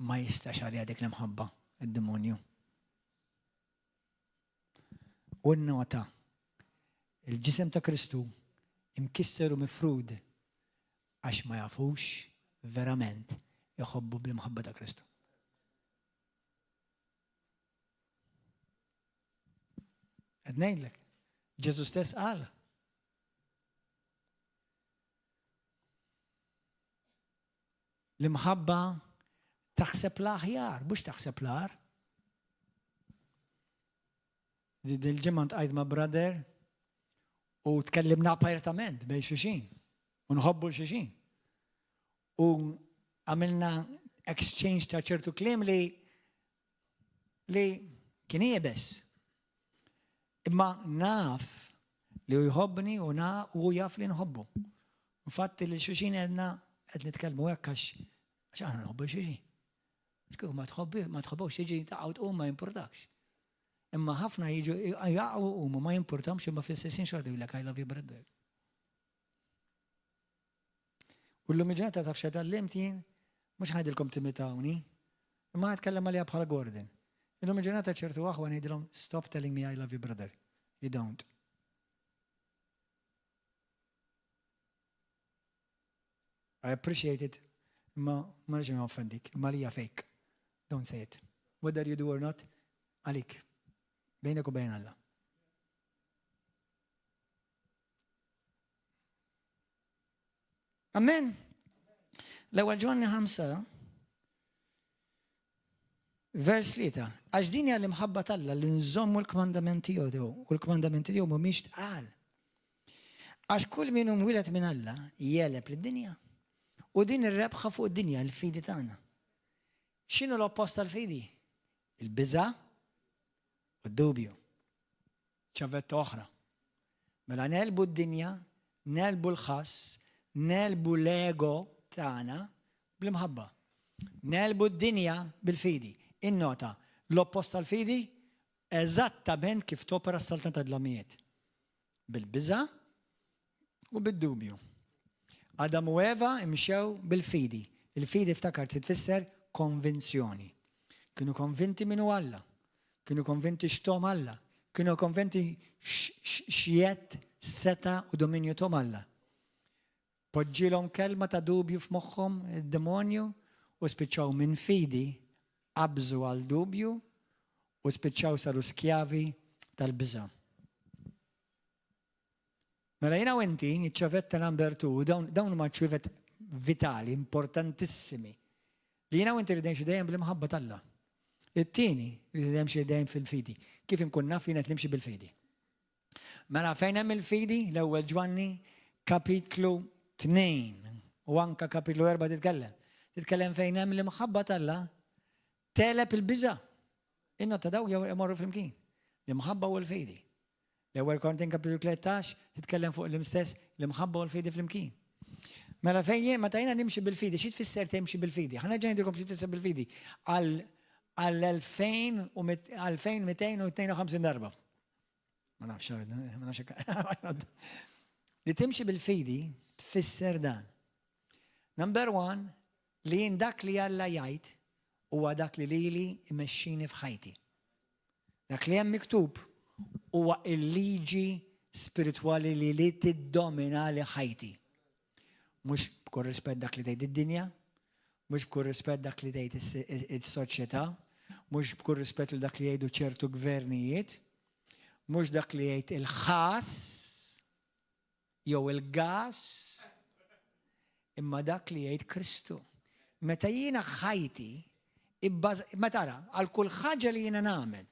Ma jistax għaliha dik l-imħabba, id-demonju. U nnota, il-ġisem ta' Kristu imkisser u mifrud għax ma jafux verament iħobbu bl-imħabba ta' Kristu. Qed ngħidlek. Ġesu stess qal. L-imħabba taħseb l-aħjar, mhux taħseb l-agħar. Dil-ġimgħa ntqajt ma' brother u tkellimna apertament bejn xulxin u nħobbu xulxin. U għamilna exchange ta' ċertu kliem li li kien iebes. Imma naf li hu jħobbni u na u jaf li nħobbu. Infatti li xulxin għedna qed nitkellmu hekk għax għax aħna nħobbu xulxin. Kieku ma tħobbi, ma tħobbux jiġi taqgħu tqum ma jimpurtakx. Imma ħafna jiġu jaqgħu huma ma jimpurtamx imma fl-istessin xorta jgħidlek I love you brother. U llum il-ġurnata taf x'għallimt jien? Mhux ħajdilkom timitawni, imma ħa għalija bħala Gordon. Illum il-ġurnata ċertu aħwa ngħidilhom stop telling me I love you brother. You don't. I appreciate it, imma ma rridx offendik, imma li fake. Don't say it. Whether you do or not, għalik. Bejnek u bejn Alla. Amen. L-ewwel Ġwanni 5 vers 3. Għax din hija l-imħabba t'Alla li nżommu l-kmandamenti tiegħu u l-kmandamenti tiegħu mhumiex tqal. Għax kull min hu mwieled minn Alla jegħleb lid-dinja. U din ir-rebħa fuq id-dinja l-fidi tagħna. X'inhu l-oppost tal-fidi? Il-biża' u d-dubju. Ċavetta oħra. Mela negħlbu d-dinja, negħlbu l-ħass, negħlbu l-ego tagħna bl-imħabba. Negħlbu d-dinja bil-fidi. Innota, l-oppost tal-fidi eżattament kif topera s-saltna tad-dlamijiet. Bil-biża' u bid-dubju. Adam u Eva imxew bil-fidi. Il-fidi ftakar tfisser konvinzjoni. Kienu konvinti min hu Alla. Kienu konvinti x'tahom Alla. Kienu konvinti x'jedd, setgħa u dominju tahom Alla. Poġġilhom kelma ta' dubju f'moħħhom id-demonju u spiċċaw minn fidi qabżu għal dubju u spiċċaw saru skjavi tal-biża'. Mela jiena u inti, iċ-ċavetta number 2, dawn huma ċwievet vitali, importantissimi. Li jiena u inti rridu dejjem bl-imħabba t'Alla. It-tieni, rridu nimxi dejjem fil-fidi. Kif inkun naf jien qed nimxi bil-fidi. Mela fejn hemm il-fidi, l-ewwel Ġwanni, kapitlu 2 u anka kapitlu 4 titkellem. Titkellem fejn hemm l-imħabba t'Alla tegħleb il-biża'. Innota daw jew imorru flimkien. L-imħabba u l-fidi. L-ewwel Korintin kapitlu 13 titkellem fuq l-imstess l-imħabba u l-fidi flimkien. Mela fejn jien meta jiena nimxi bil-fidi, xi tfisser timxi bil-fidi? Ħa nerġa' ngħidilkom xi tfisser bil-fidi għal 2252 darba. Ma nafx, ma nafx. Li timxi bil-fidi tfisser dan. Number one, li jien dak li Alla jgħid huwa dak li lili imexxini f'ħajti. Dak li hemm miktub huwa l-liġi spiritwali li li tiddomina li ħajti. Mhux b'kull rispett dak li tgħid id-dinja, mhux b'kull rispett dak li tgħid is-soċjetà, mhux b'kull rispett li dak li jgħidu ċertu gvernijiet, mhux dak li jgħid il-ħass jew il-gas, imma dak li jgħid Kristu. Meta jiena ħajti, ma tara, għal kull ħaġa li jiena nagħmel,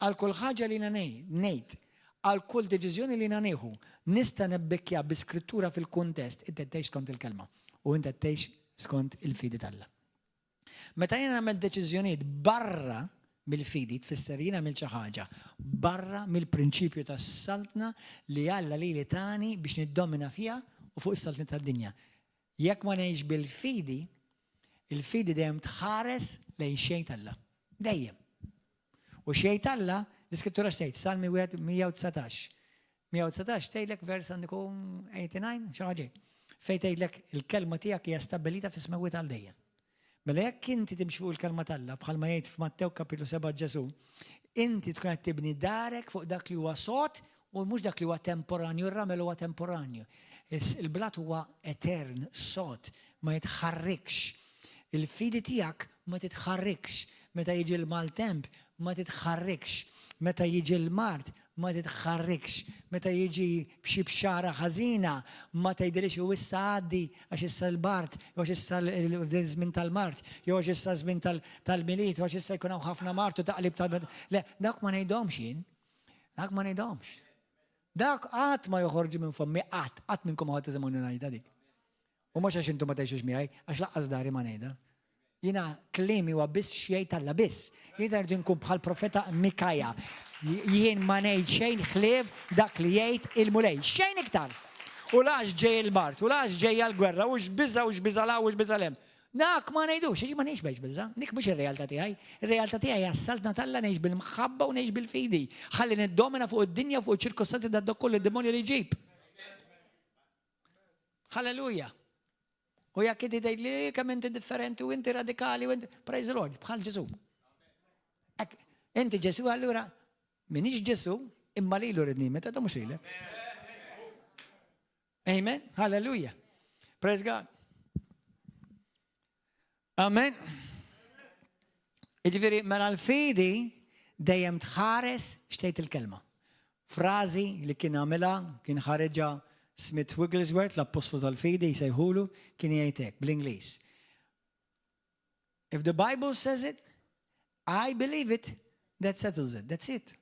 għal kull ħaġa li jiena ngħid, għal kull deċiżjoni li jiena nieħu, nista' nibbekkja bi skrittura fil-kuntest, inti tgħix skont il-kelma u inti tgħix skont il-fidi t'Alla. Meta jiena nagħmel deċiżjonijiet barra mill-fidi, tfisser jiena għamilt xi ħaġa barra mill-prinċipju tas-saltna li Alla lili tani biex niddomina fiha u fuq is-saltna tad-dinja. Jekk ma ngħix bil-fidi, il-fidi dejjem tħares lejn xejn t'Alla. Dejjem. U xejn t'Alla, l-Iskrittura x'tgħid? Salmi 119. 119 tgħidlek vers għandu jkun 89, xi ħaġa. Fejn tgħidlek il-kelma tiegħek hija stabbilita fis-smewwiet għal dejjem. Mela jekk inti timxi fuq il-kelma t'Alla bħalma jgħid f'Mattew kapitlu 7 Ġesù, inti tkun qed tibni darek fuq dak li huwa sod u mhux dak li huwa temporanju, ir-ramel huwa temporanju. Il-blat huwa etern, sod, ma jitħarrikx. Il-fidi tiegħek ma titħarrikx. Meta jiġi l-maltemp. ma titħarrikx. Meta jiġi l-mard, ma titħarrikx. Meta jiġi b'xi bxara ħażina, ma tgħidilix u issa għaddi għax issa l-bard, jew għax issa l-żmien tal-mard, jew għax issa żmien tal-Milied, jew għax issa jkun hawn ħafna mard u taqlib tal. Le, dak ma ngħidhomx jien. Dak ma ngħidhomx. Dak qatt ma joħorġu minn fommi, qatt, qatt minnkom ħadd tisimgħuni ngħidha dik. U mhux għax intom ma tgħixux miegħi, għax lanqas dari ma ngħidha. Jiena kliemi huwa biss x'jgħid Alla biss. Jiena rridu nkun bħal profeta Mikaja. Jien ma ngħid xejn ħlief dak li jgħid il-Mulej. Xejn iktar. U lax ġej il-mard, u lax ġejja l-gwerra, u x'biża, u x'biża la, u x'biża lem. Dak ma ngħidux, għax ma ngħix biex biża, dik mhux ir-realtà tiegħi. Ir-realtà tiegħi hija s-saltna t'Alla, ngħix bil-mħabba u ngħix bil-fidi. Ħalli niddomina fuq id-dinja, fuq iċ-ċirkostanzi, da kollu id-demonju li jġib. Halleluja. U jekk inti tgħid li kemm inti differenti u inti radikali u inti, praise the Lord, bħal Ġesu. Inti Ġesu allura, minix Ġesu, imma lilu rridni, meta ta' mhux lilek. Amen. Hallelujah. Praise God. Amen. Iġifieri, mela l-fidi dejjem tħares x'tgħid il-kelma. Frażi li kien għamilha, kien ħareġha Smith Wigglesworth, l-apostlu tal-fidi, jsejħulu, kien jgħidlek bl-Ingliż. "If the Bible says it, I believe it, that settles it." That's it.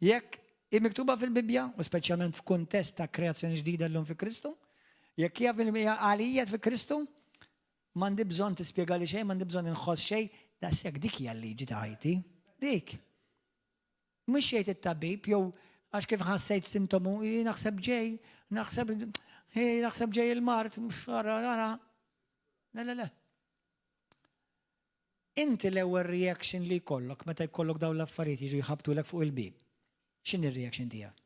Jekk hi miktuba fil-Bibja, u speċjalment f'kuntest ta' kreazzjoni ġdida llum fi Kristu, jekk hija għalija fi Kristu, m'għandi bżonn tispjegali xejn, m'għandi bżonn inħoss xejn, daqshekk, dik hija l-liġi ta' ħajti. Dik. Mhux jgħid it-tabib, jew għax kif ħassejt sintomu, naħseb ġej, naħseb ġej il-mard, ara, ara. Le, le, le. Inti l-ewwel reaction li jkollok meta jkollok dawn l-affarijiet jiġu jħabtulek fuq il-bib. X'inhi r-reaction tiegħek?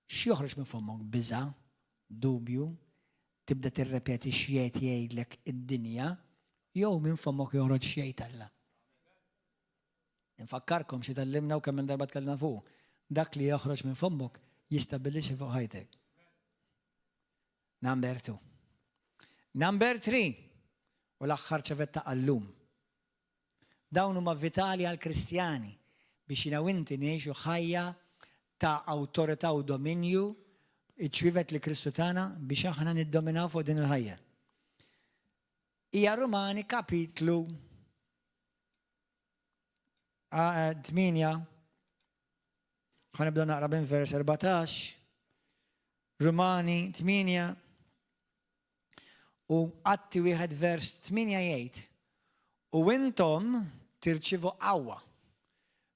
X'joħroġ minn fommok? Biża, dubju, tibda tirrepeti x'jgħid jgħidlek id-dinja, jew minn fommok joħroġ x'jgħid Alla? Infakkarkom xi tgħallimna u kemm minn darba tkellimna fuq. Dak li joħroġ minn fommok jistabilixxi fuq ħajtek. Number 2. Number 3. U l-aħħar ċavetta għal-lum. Dawn huma vitali għal-Kristjani biex jiena u inti ngħixu ħajja ta' awtorità u dominju, iċ-ċwievet li Kristu tana biex aħna niddominaw fuq din il-ħajja. Hija Rumani kapitlu 8, ħa nibda naqra bin vers 14, Rumani 8 u Atti 1 vers 8 jgħid: "U intom tirċivu qawwa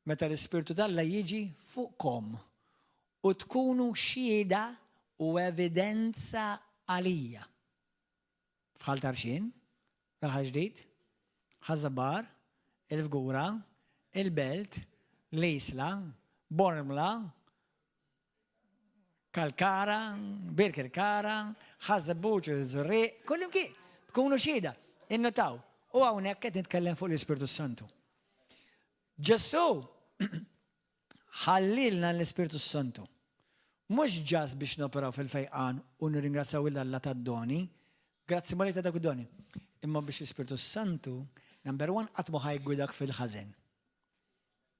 meta l-Ispirtu t'Alla jiġi fuqkom u tkunu xhieda u evidenza għalija. F'Ħal Tarxien, Raħal Ġdid, Ħaż-Żabbar, il-Fgura, il-Belt, l-Isla, Bormla, Kalkara, Birkirkara, Ħaż-Żebbuġ, Żurrieq, kullimkien. Tkunu xhieda." Innotaw, u hawnhekk qed nitkellem fuq l-Ispirtu Santu. Ġesu ħallielna l-Ispirtu Santu. Mhux just biex noperaw fil-fejqan u nirringrazzaw 'l Alla tad-doni, grazzi Mulej ta' dak id-doni. Imma biex l-Ispirtu Santu, number one, qatt mhu ħa jiggwidak fil-ħażen.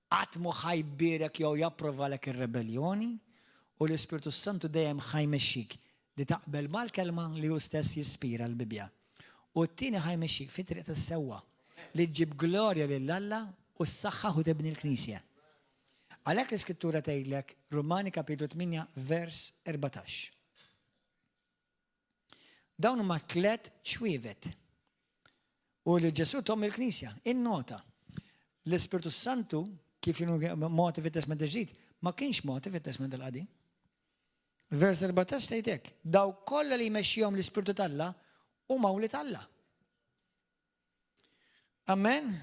Qatt mhu ħa jbierek jew japprovalek ir-rebellioni u l-Ispirtu Santu dejjem ħa jmexxik li taqbel mal-kelma li hu stess jispira, l-Bibja. U t-tieni, ħa jmexxik fit-triq tas-sewwa li ġġib glorja lil Alla u s-saħħa u tibni l-Knisja. Għalhekk l-Iskrittura tgħidlek, Rumani kapitlu 8 vers 14. Dawn huma tlet ċwievet. U li Ġesu tahom il-Knisja, innota. L-Ispirtu Santu, kif inhu mogħti fit-Testament Ġdid, ma kienx mogħti fit-Testament il-Qadim. Vers 14 tgħidlek: "Dawk kollha li jmexxihom l-Ispirtu t'Alla huma wlied Alla." Amen.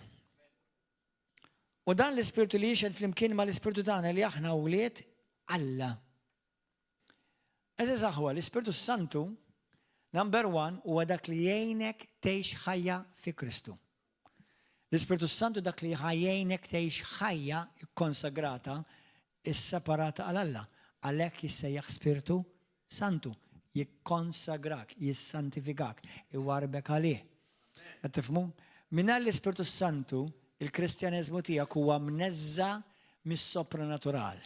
U dan l-Ispirtu li jixhed flimkien ma l-Ispirtu tagħna li aħna wlied Alla. Għeżież aħwa, l-Ispirtu Santu, number one, huwa dak li jgħinek tgħix ħajja fi Kristu. L-Ispirtu Santu dak li jgħinek tgħix ħajja konsagrata, isseparata għal Alla. Għalhekk jissejjaħ Spirtu Santu. Jikkonsagrak, jissantifikak, iwarbek għalih. Qed tifhmu? Mingħajr l-Ispirtu Santu. il-Kristjaneżmu tiegħek huwa mneżża' mis-sopranatural.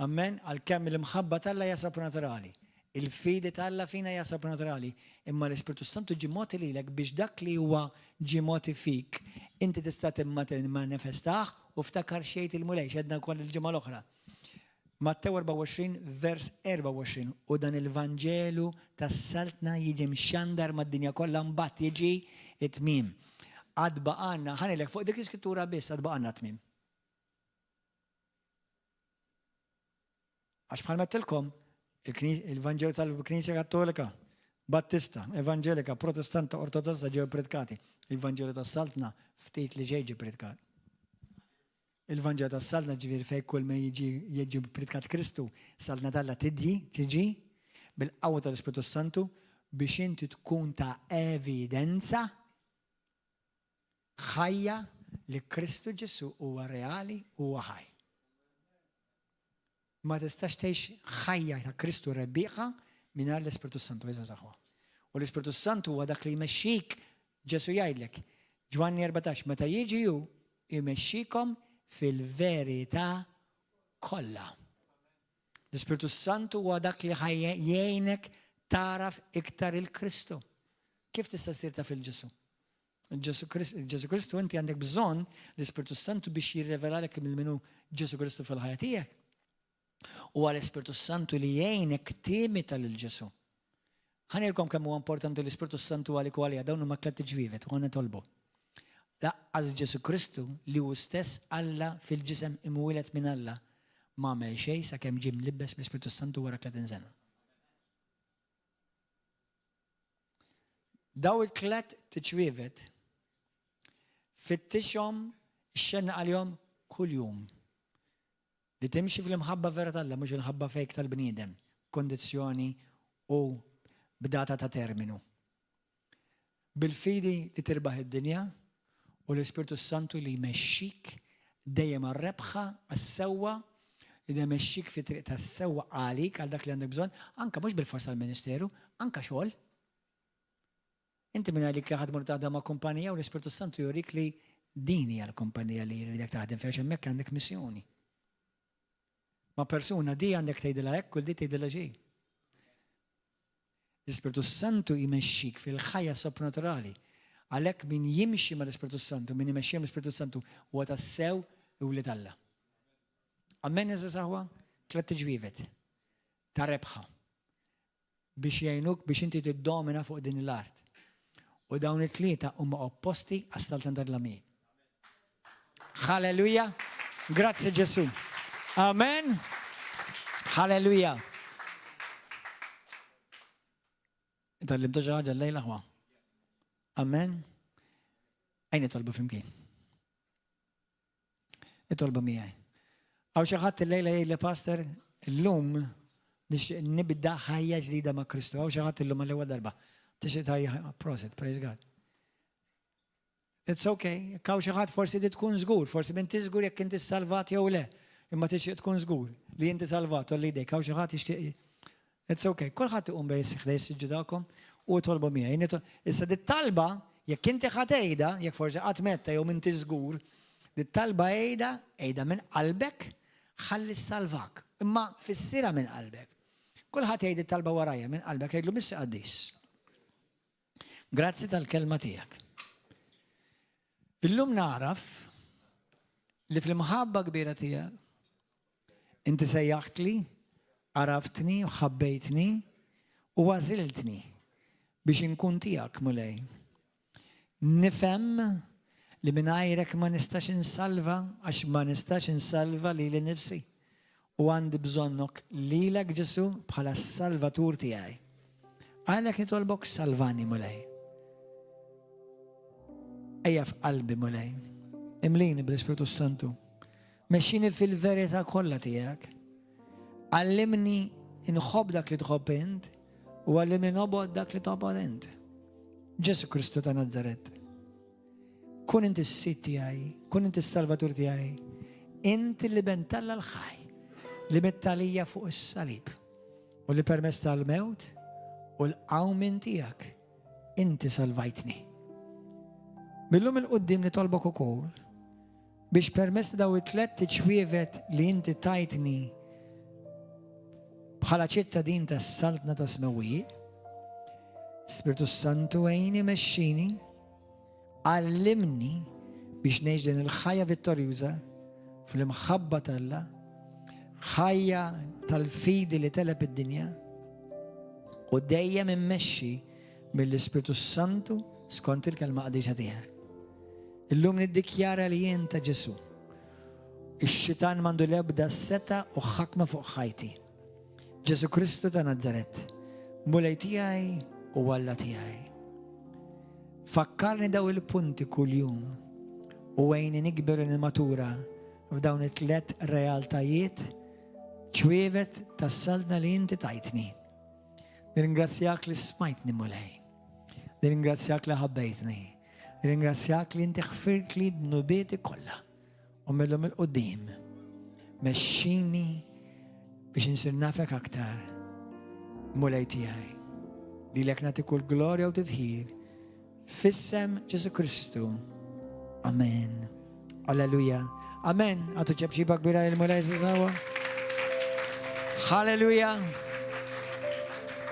Amen, għalkemm l-imħabba t'Alla hija sopranaturali. Il-fidi t'Alla fina hija sopranaturali, imma l-Ispirtu Santu ġie mogħti lilek biex dak li huwa ġie mogħti fik, inti tista' timmanifestah u ftakar x'jgħid il-Mulej, x'għedna wkoll il-ġimgħa l-oħra. Mattew 24 vers 24 u dan il-Vanġelu tas-Saltna jiġi mxandar mad-dinja kollha mbagħad jiġi t-tmiem. Għad baqgħalna, ħa ngħidlek fuq dik l-iskrittura biss għad baqgħalna t-tmiem. Għax bħalma għedtilkom, il-Vanġelu tal-Knisja Kattolika, Battista, Evanġelika, Protestanta, Ortodossa ġew ippritkati. Il-Vanġelu tas-Saltna ftit li xejn ġie ppritkat. Il-Vanġelu tas-Saltna ġifieri fejn kull ma jiġi jiġi ppritkat Kristu, Saltna t'Alla tidji, tiġi, bil-qawwa tal-Ispirtu Santu biex inti tkun ta' evidenza ħajja li Kristu Ġesù huwa reali u huwa ħaj. Ma tistax tgħix ħajja ta' Kristu rebbieħa mingħajr l-Ispirtu Santu, għeżież aħwa. U l-Ispirtu Santu huwa dak li jmexxik, Ġesù jgħidlek, Ġwanni 14, meta jiġi hu jmexxikom fil-verità kollha. L-Ispirtu Santu huwa dak li jgħinek tagħraf iktar il-Kristu. Kif tista' ssir taf il-Ġesù? Ġesu Kristu inti għandek bżonn l-Ispirtu Santu biex jirrevelalek minn min hu Ġesu Kristu fil-ħajja tiegħek. U għal Ispirtu Santu li jgħinek timita lil Ġesu. Ħa ngħidilkom kemm huwa importanti l-Ispirtu Santu għalik u għalija dawn huma tlett ġwievet u ħa nitolbu. Laqqas Ġesu Kristu li hu stess Alla fil-ġisem imwieled minn Alla ma għamel xejn sakemm ġie mlibbes bl-Ispirtu Santu wara 30 sena. Daw it-tlet tiċwievet fittixhom xxennaq għalihom kuljum. Li timxi fl-imħabba vera t'Alla mhux il-ħabba fake tal-bniedem, b'kundizzjoni u b'data ta' terminu. Bil-fidi li tirbaħ id-dinja u l-Ispirtu s-Santu li jmexxik dejjem għar-rebħa, għas-sewwa, li dejjem imexxik fit-triq tas-sewwa għalik, għal dak li għandek bżonn, anke mhux bilfors għall-ministeru, anke xogħol. Inti min għalik li ħa tmur taħdem ma' kumpanija u l-Ispirtu s-Santu jurik li din hija l-kumpanija li jridek taħdem fiha għax hemmhekk għandek missjoni. Ma' persuna di għandek tgħidilha hekk u di tgħidilha xi. L-Ispirtu s-Santu jmexxik fil-ħajja sopranaturali. Għalhekk min jimxi mal-Ispirtu s-Santu, min imexxihom l-Ispirtu s-Santu huwa tassew wlied Alla. Amen għeżież aħwa? Tlett ġwievet ta' rebħa. Biex jgħinuk biex inti tiddomina fuq din l-art. U dawn it-tlieta huma opposti għas-saltna tad-dlamijiet. Halleluja! Grazzi Ġesu. Amen. Halleluja. Tallimtu xi ħaġa llejla ħwa. Amen. Ejja nitolbu flimkien. Itolbu miegħi. Hawn xi ħadd illejla jgħidli pastor, illum nixtieq nibda ħajja ġdida ma' Kristu. Hawn xi ħadd illum għall-ewwel darba. Tixtieq ħajja prosit, praise God. It's okay. Hawn xi ħadd forsi di tkun żgur, forsi m'inti żgur jekk inti salvat jew le. Imma tixtieq tkun żgur li inti salvat u li jdejk. Hawn xi ħadd jixtieq It's okay. Kulħadd iqum bej ħdej is-siġġu tagħkom u tolbu miegħi. Issa dit talba, jekk inti ħa tgħidha, jekk forsi qatt metta jew m'inti żgur, dit talba għidha, għidha minn qalbek, ħalli ssalvak. Imma fissirha minn qalbek. Kulħadd jgħid it-talba warajja minn qalbek, għidlu Missi Qaddis. Grazzi tal-kelma tiegħek. Illum naraf li fl-imħabba kbira tiegħek inti sejjaħtli, għaraftni u ħabbejtni u għażiltni biex inkun tiegħek Mulej. Nifhem li mingħajrek ma nistax insalva għax ma nistax insalva lili nnifsi u għandi bżonnok lilek Ġesù bħala s-Salvatur tiegħi. Għalhekk nitolbok salvani Mulej. Ejja f'qalbi Mulej. Imlini bl-Ispirtu Santu. Mexxini fil-verità kollha tiegħek. Għallimni nħobb dak li tħobb int u għallimni nobgħod dak li tobgħod int. Ġesu Kristu ta' Nazaret. Kun inti s-sid tiegħi, kun inti s-salvatur tiegħi. Inti l-iben t'Alla l-ħaj li mitt għalija fuq is-salib u li permezz tal-mewt u l-qawmien tiegħek inti salvajtni. Millum il-qoddim nitolbok ukoll. Biex permezz ta' dawn it-tlett iċwievet li inti tajtni bħala ċittadin tas-Saltna tas-Smewwiet, Spirtu Santu għini mexxini, għallimni biex ngħix din il-ħajja vittorjuża fl-imħabba t'Alla, ħajja tal-fidi li teleb id-dinja u dejjem immexxi mill-Ispirtu Santu skont il-kelma qadisa tiegħek. Illum niddikjara li jien ta' Ġesù. Ix-xitan m'għandu l-ebda seta' u ħakma fuq ħajti. Ġesù Kristu ta' Nazaret, Mulej tiegħi u Alla tiegħi. Fakkarni daw il-punti kuljum u għejni nikber u nimatura f'dawn it-tlet realtajiet ċwievet tas-saltna li inti tajtni. Nirringrazzjak li smajtni Mulej. Nirringrazzjak li ħabbejtni. Nirringrazzjak li inti ħfirtli dnubieti kollha. U millum il-qudiem mexxini biex insir nafek aktar Mulej tiegħi. Lilek nagħti kull glorja u tifħir f'isem Ġesu Kristu. Amen. Alleluja. Amen. Għatu ċepċiba kbira il-Mulej Zizawa. Halleluja.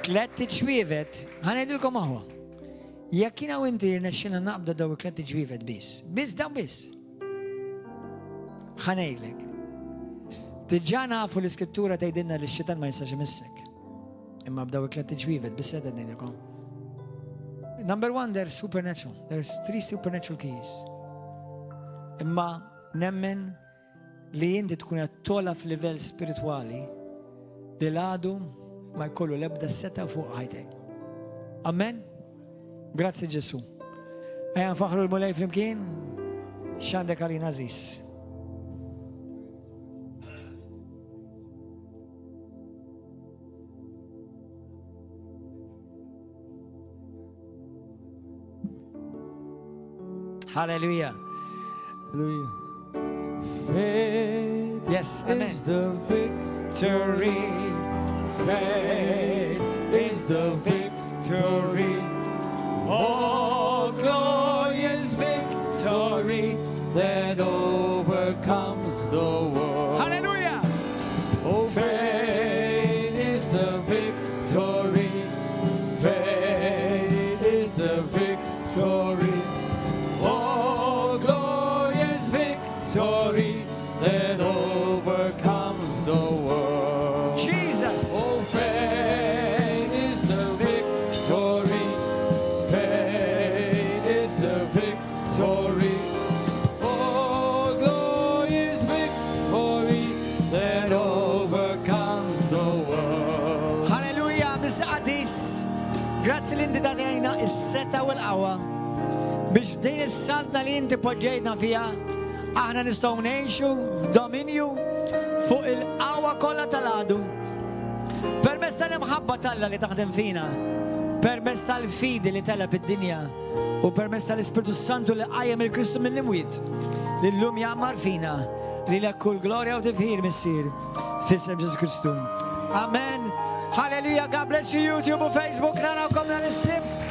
Tlett ċwievet, ħanejdilkom aħwa. Jekk jiena u inti jirnexxina naqbdu daw it-tlett ġwievet biss, biss dawn biss. Ħa ngħidlek. Diġà nafu l-iskrittura tgħidilna li x-xitan ma jistax imissek. Imma b'daw it-tlett ġwievet biss qed ngħidilkom. Number one, they're supernatural. There's three supernatural keys. Imma nemmen li inti tkun qed togħla f'livell spiritwali li l-għadu ma jkollu l-ebda seta' fuq ħajtek. Amen? Grazzi Ġesu. Ejja nfaħru l-Mulej flimkien, x'għandek għalina għażiż. Hallelujah. Hallelujah. Faith Yes, amen. is the victory. Faith is the victory. Oh, glorious victory that overcomes the world. Hallelujah. Oh, faith is the victory. Faith is the victory. Oh, glorious victory that overcomes the world. Jesus. Oh, faith is the victory. Faith is the victory. Oh, glorious victory that overcomes the world. Halleluja, Missier Qaddis. Grazzi li inti tagħtina is-setgħa u l-qawwa biex f'din is-saltna li inti poġġejtna fiha aħna nistgħu ngħixu f'dominju fuq il-qawwa kollha tal-għadu. Permezz tal-imħabba t'Alla li taħdem fina, permezz tal-fidi li teleb id-dinja u permezz tal-Ispirtu Santu li qajjem il-Kristu mill-imwiet li llum jgħammar fina lilek kull glorja u tifħir Missier f'isem Ġesu Kristu. Amen. Hallelujah. God bless you YouTube u Facebook. Narawkom nhar is-Sibt.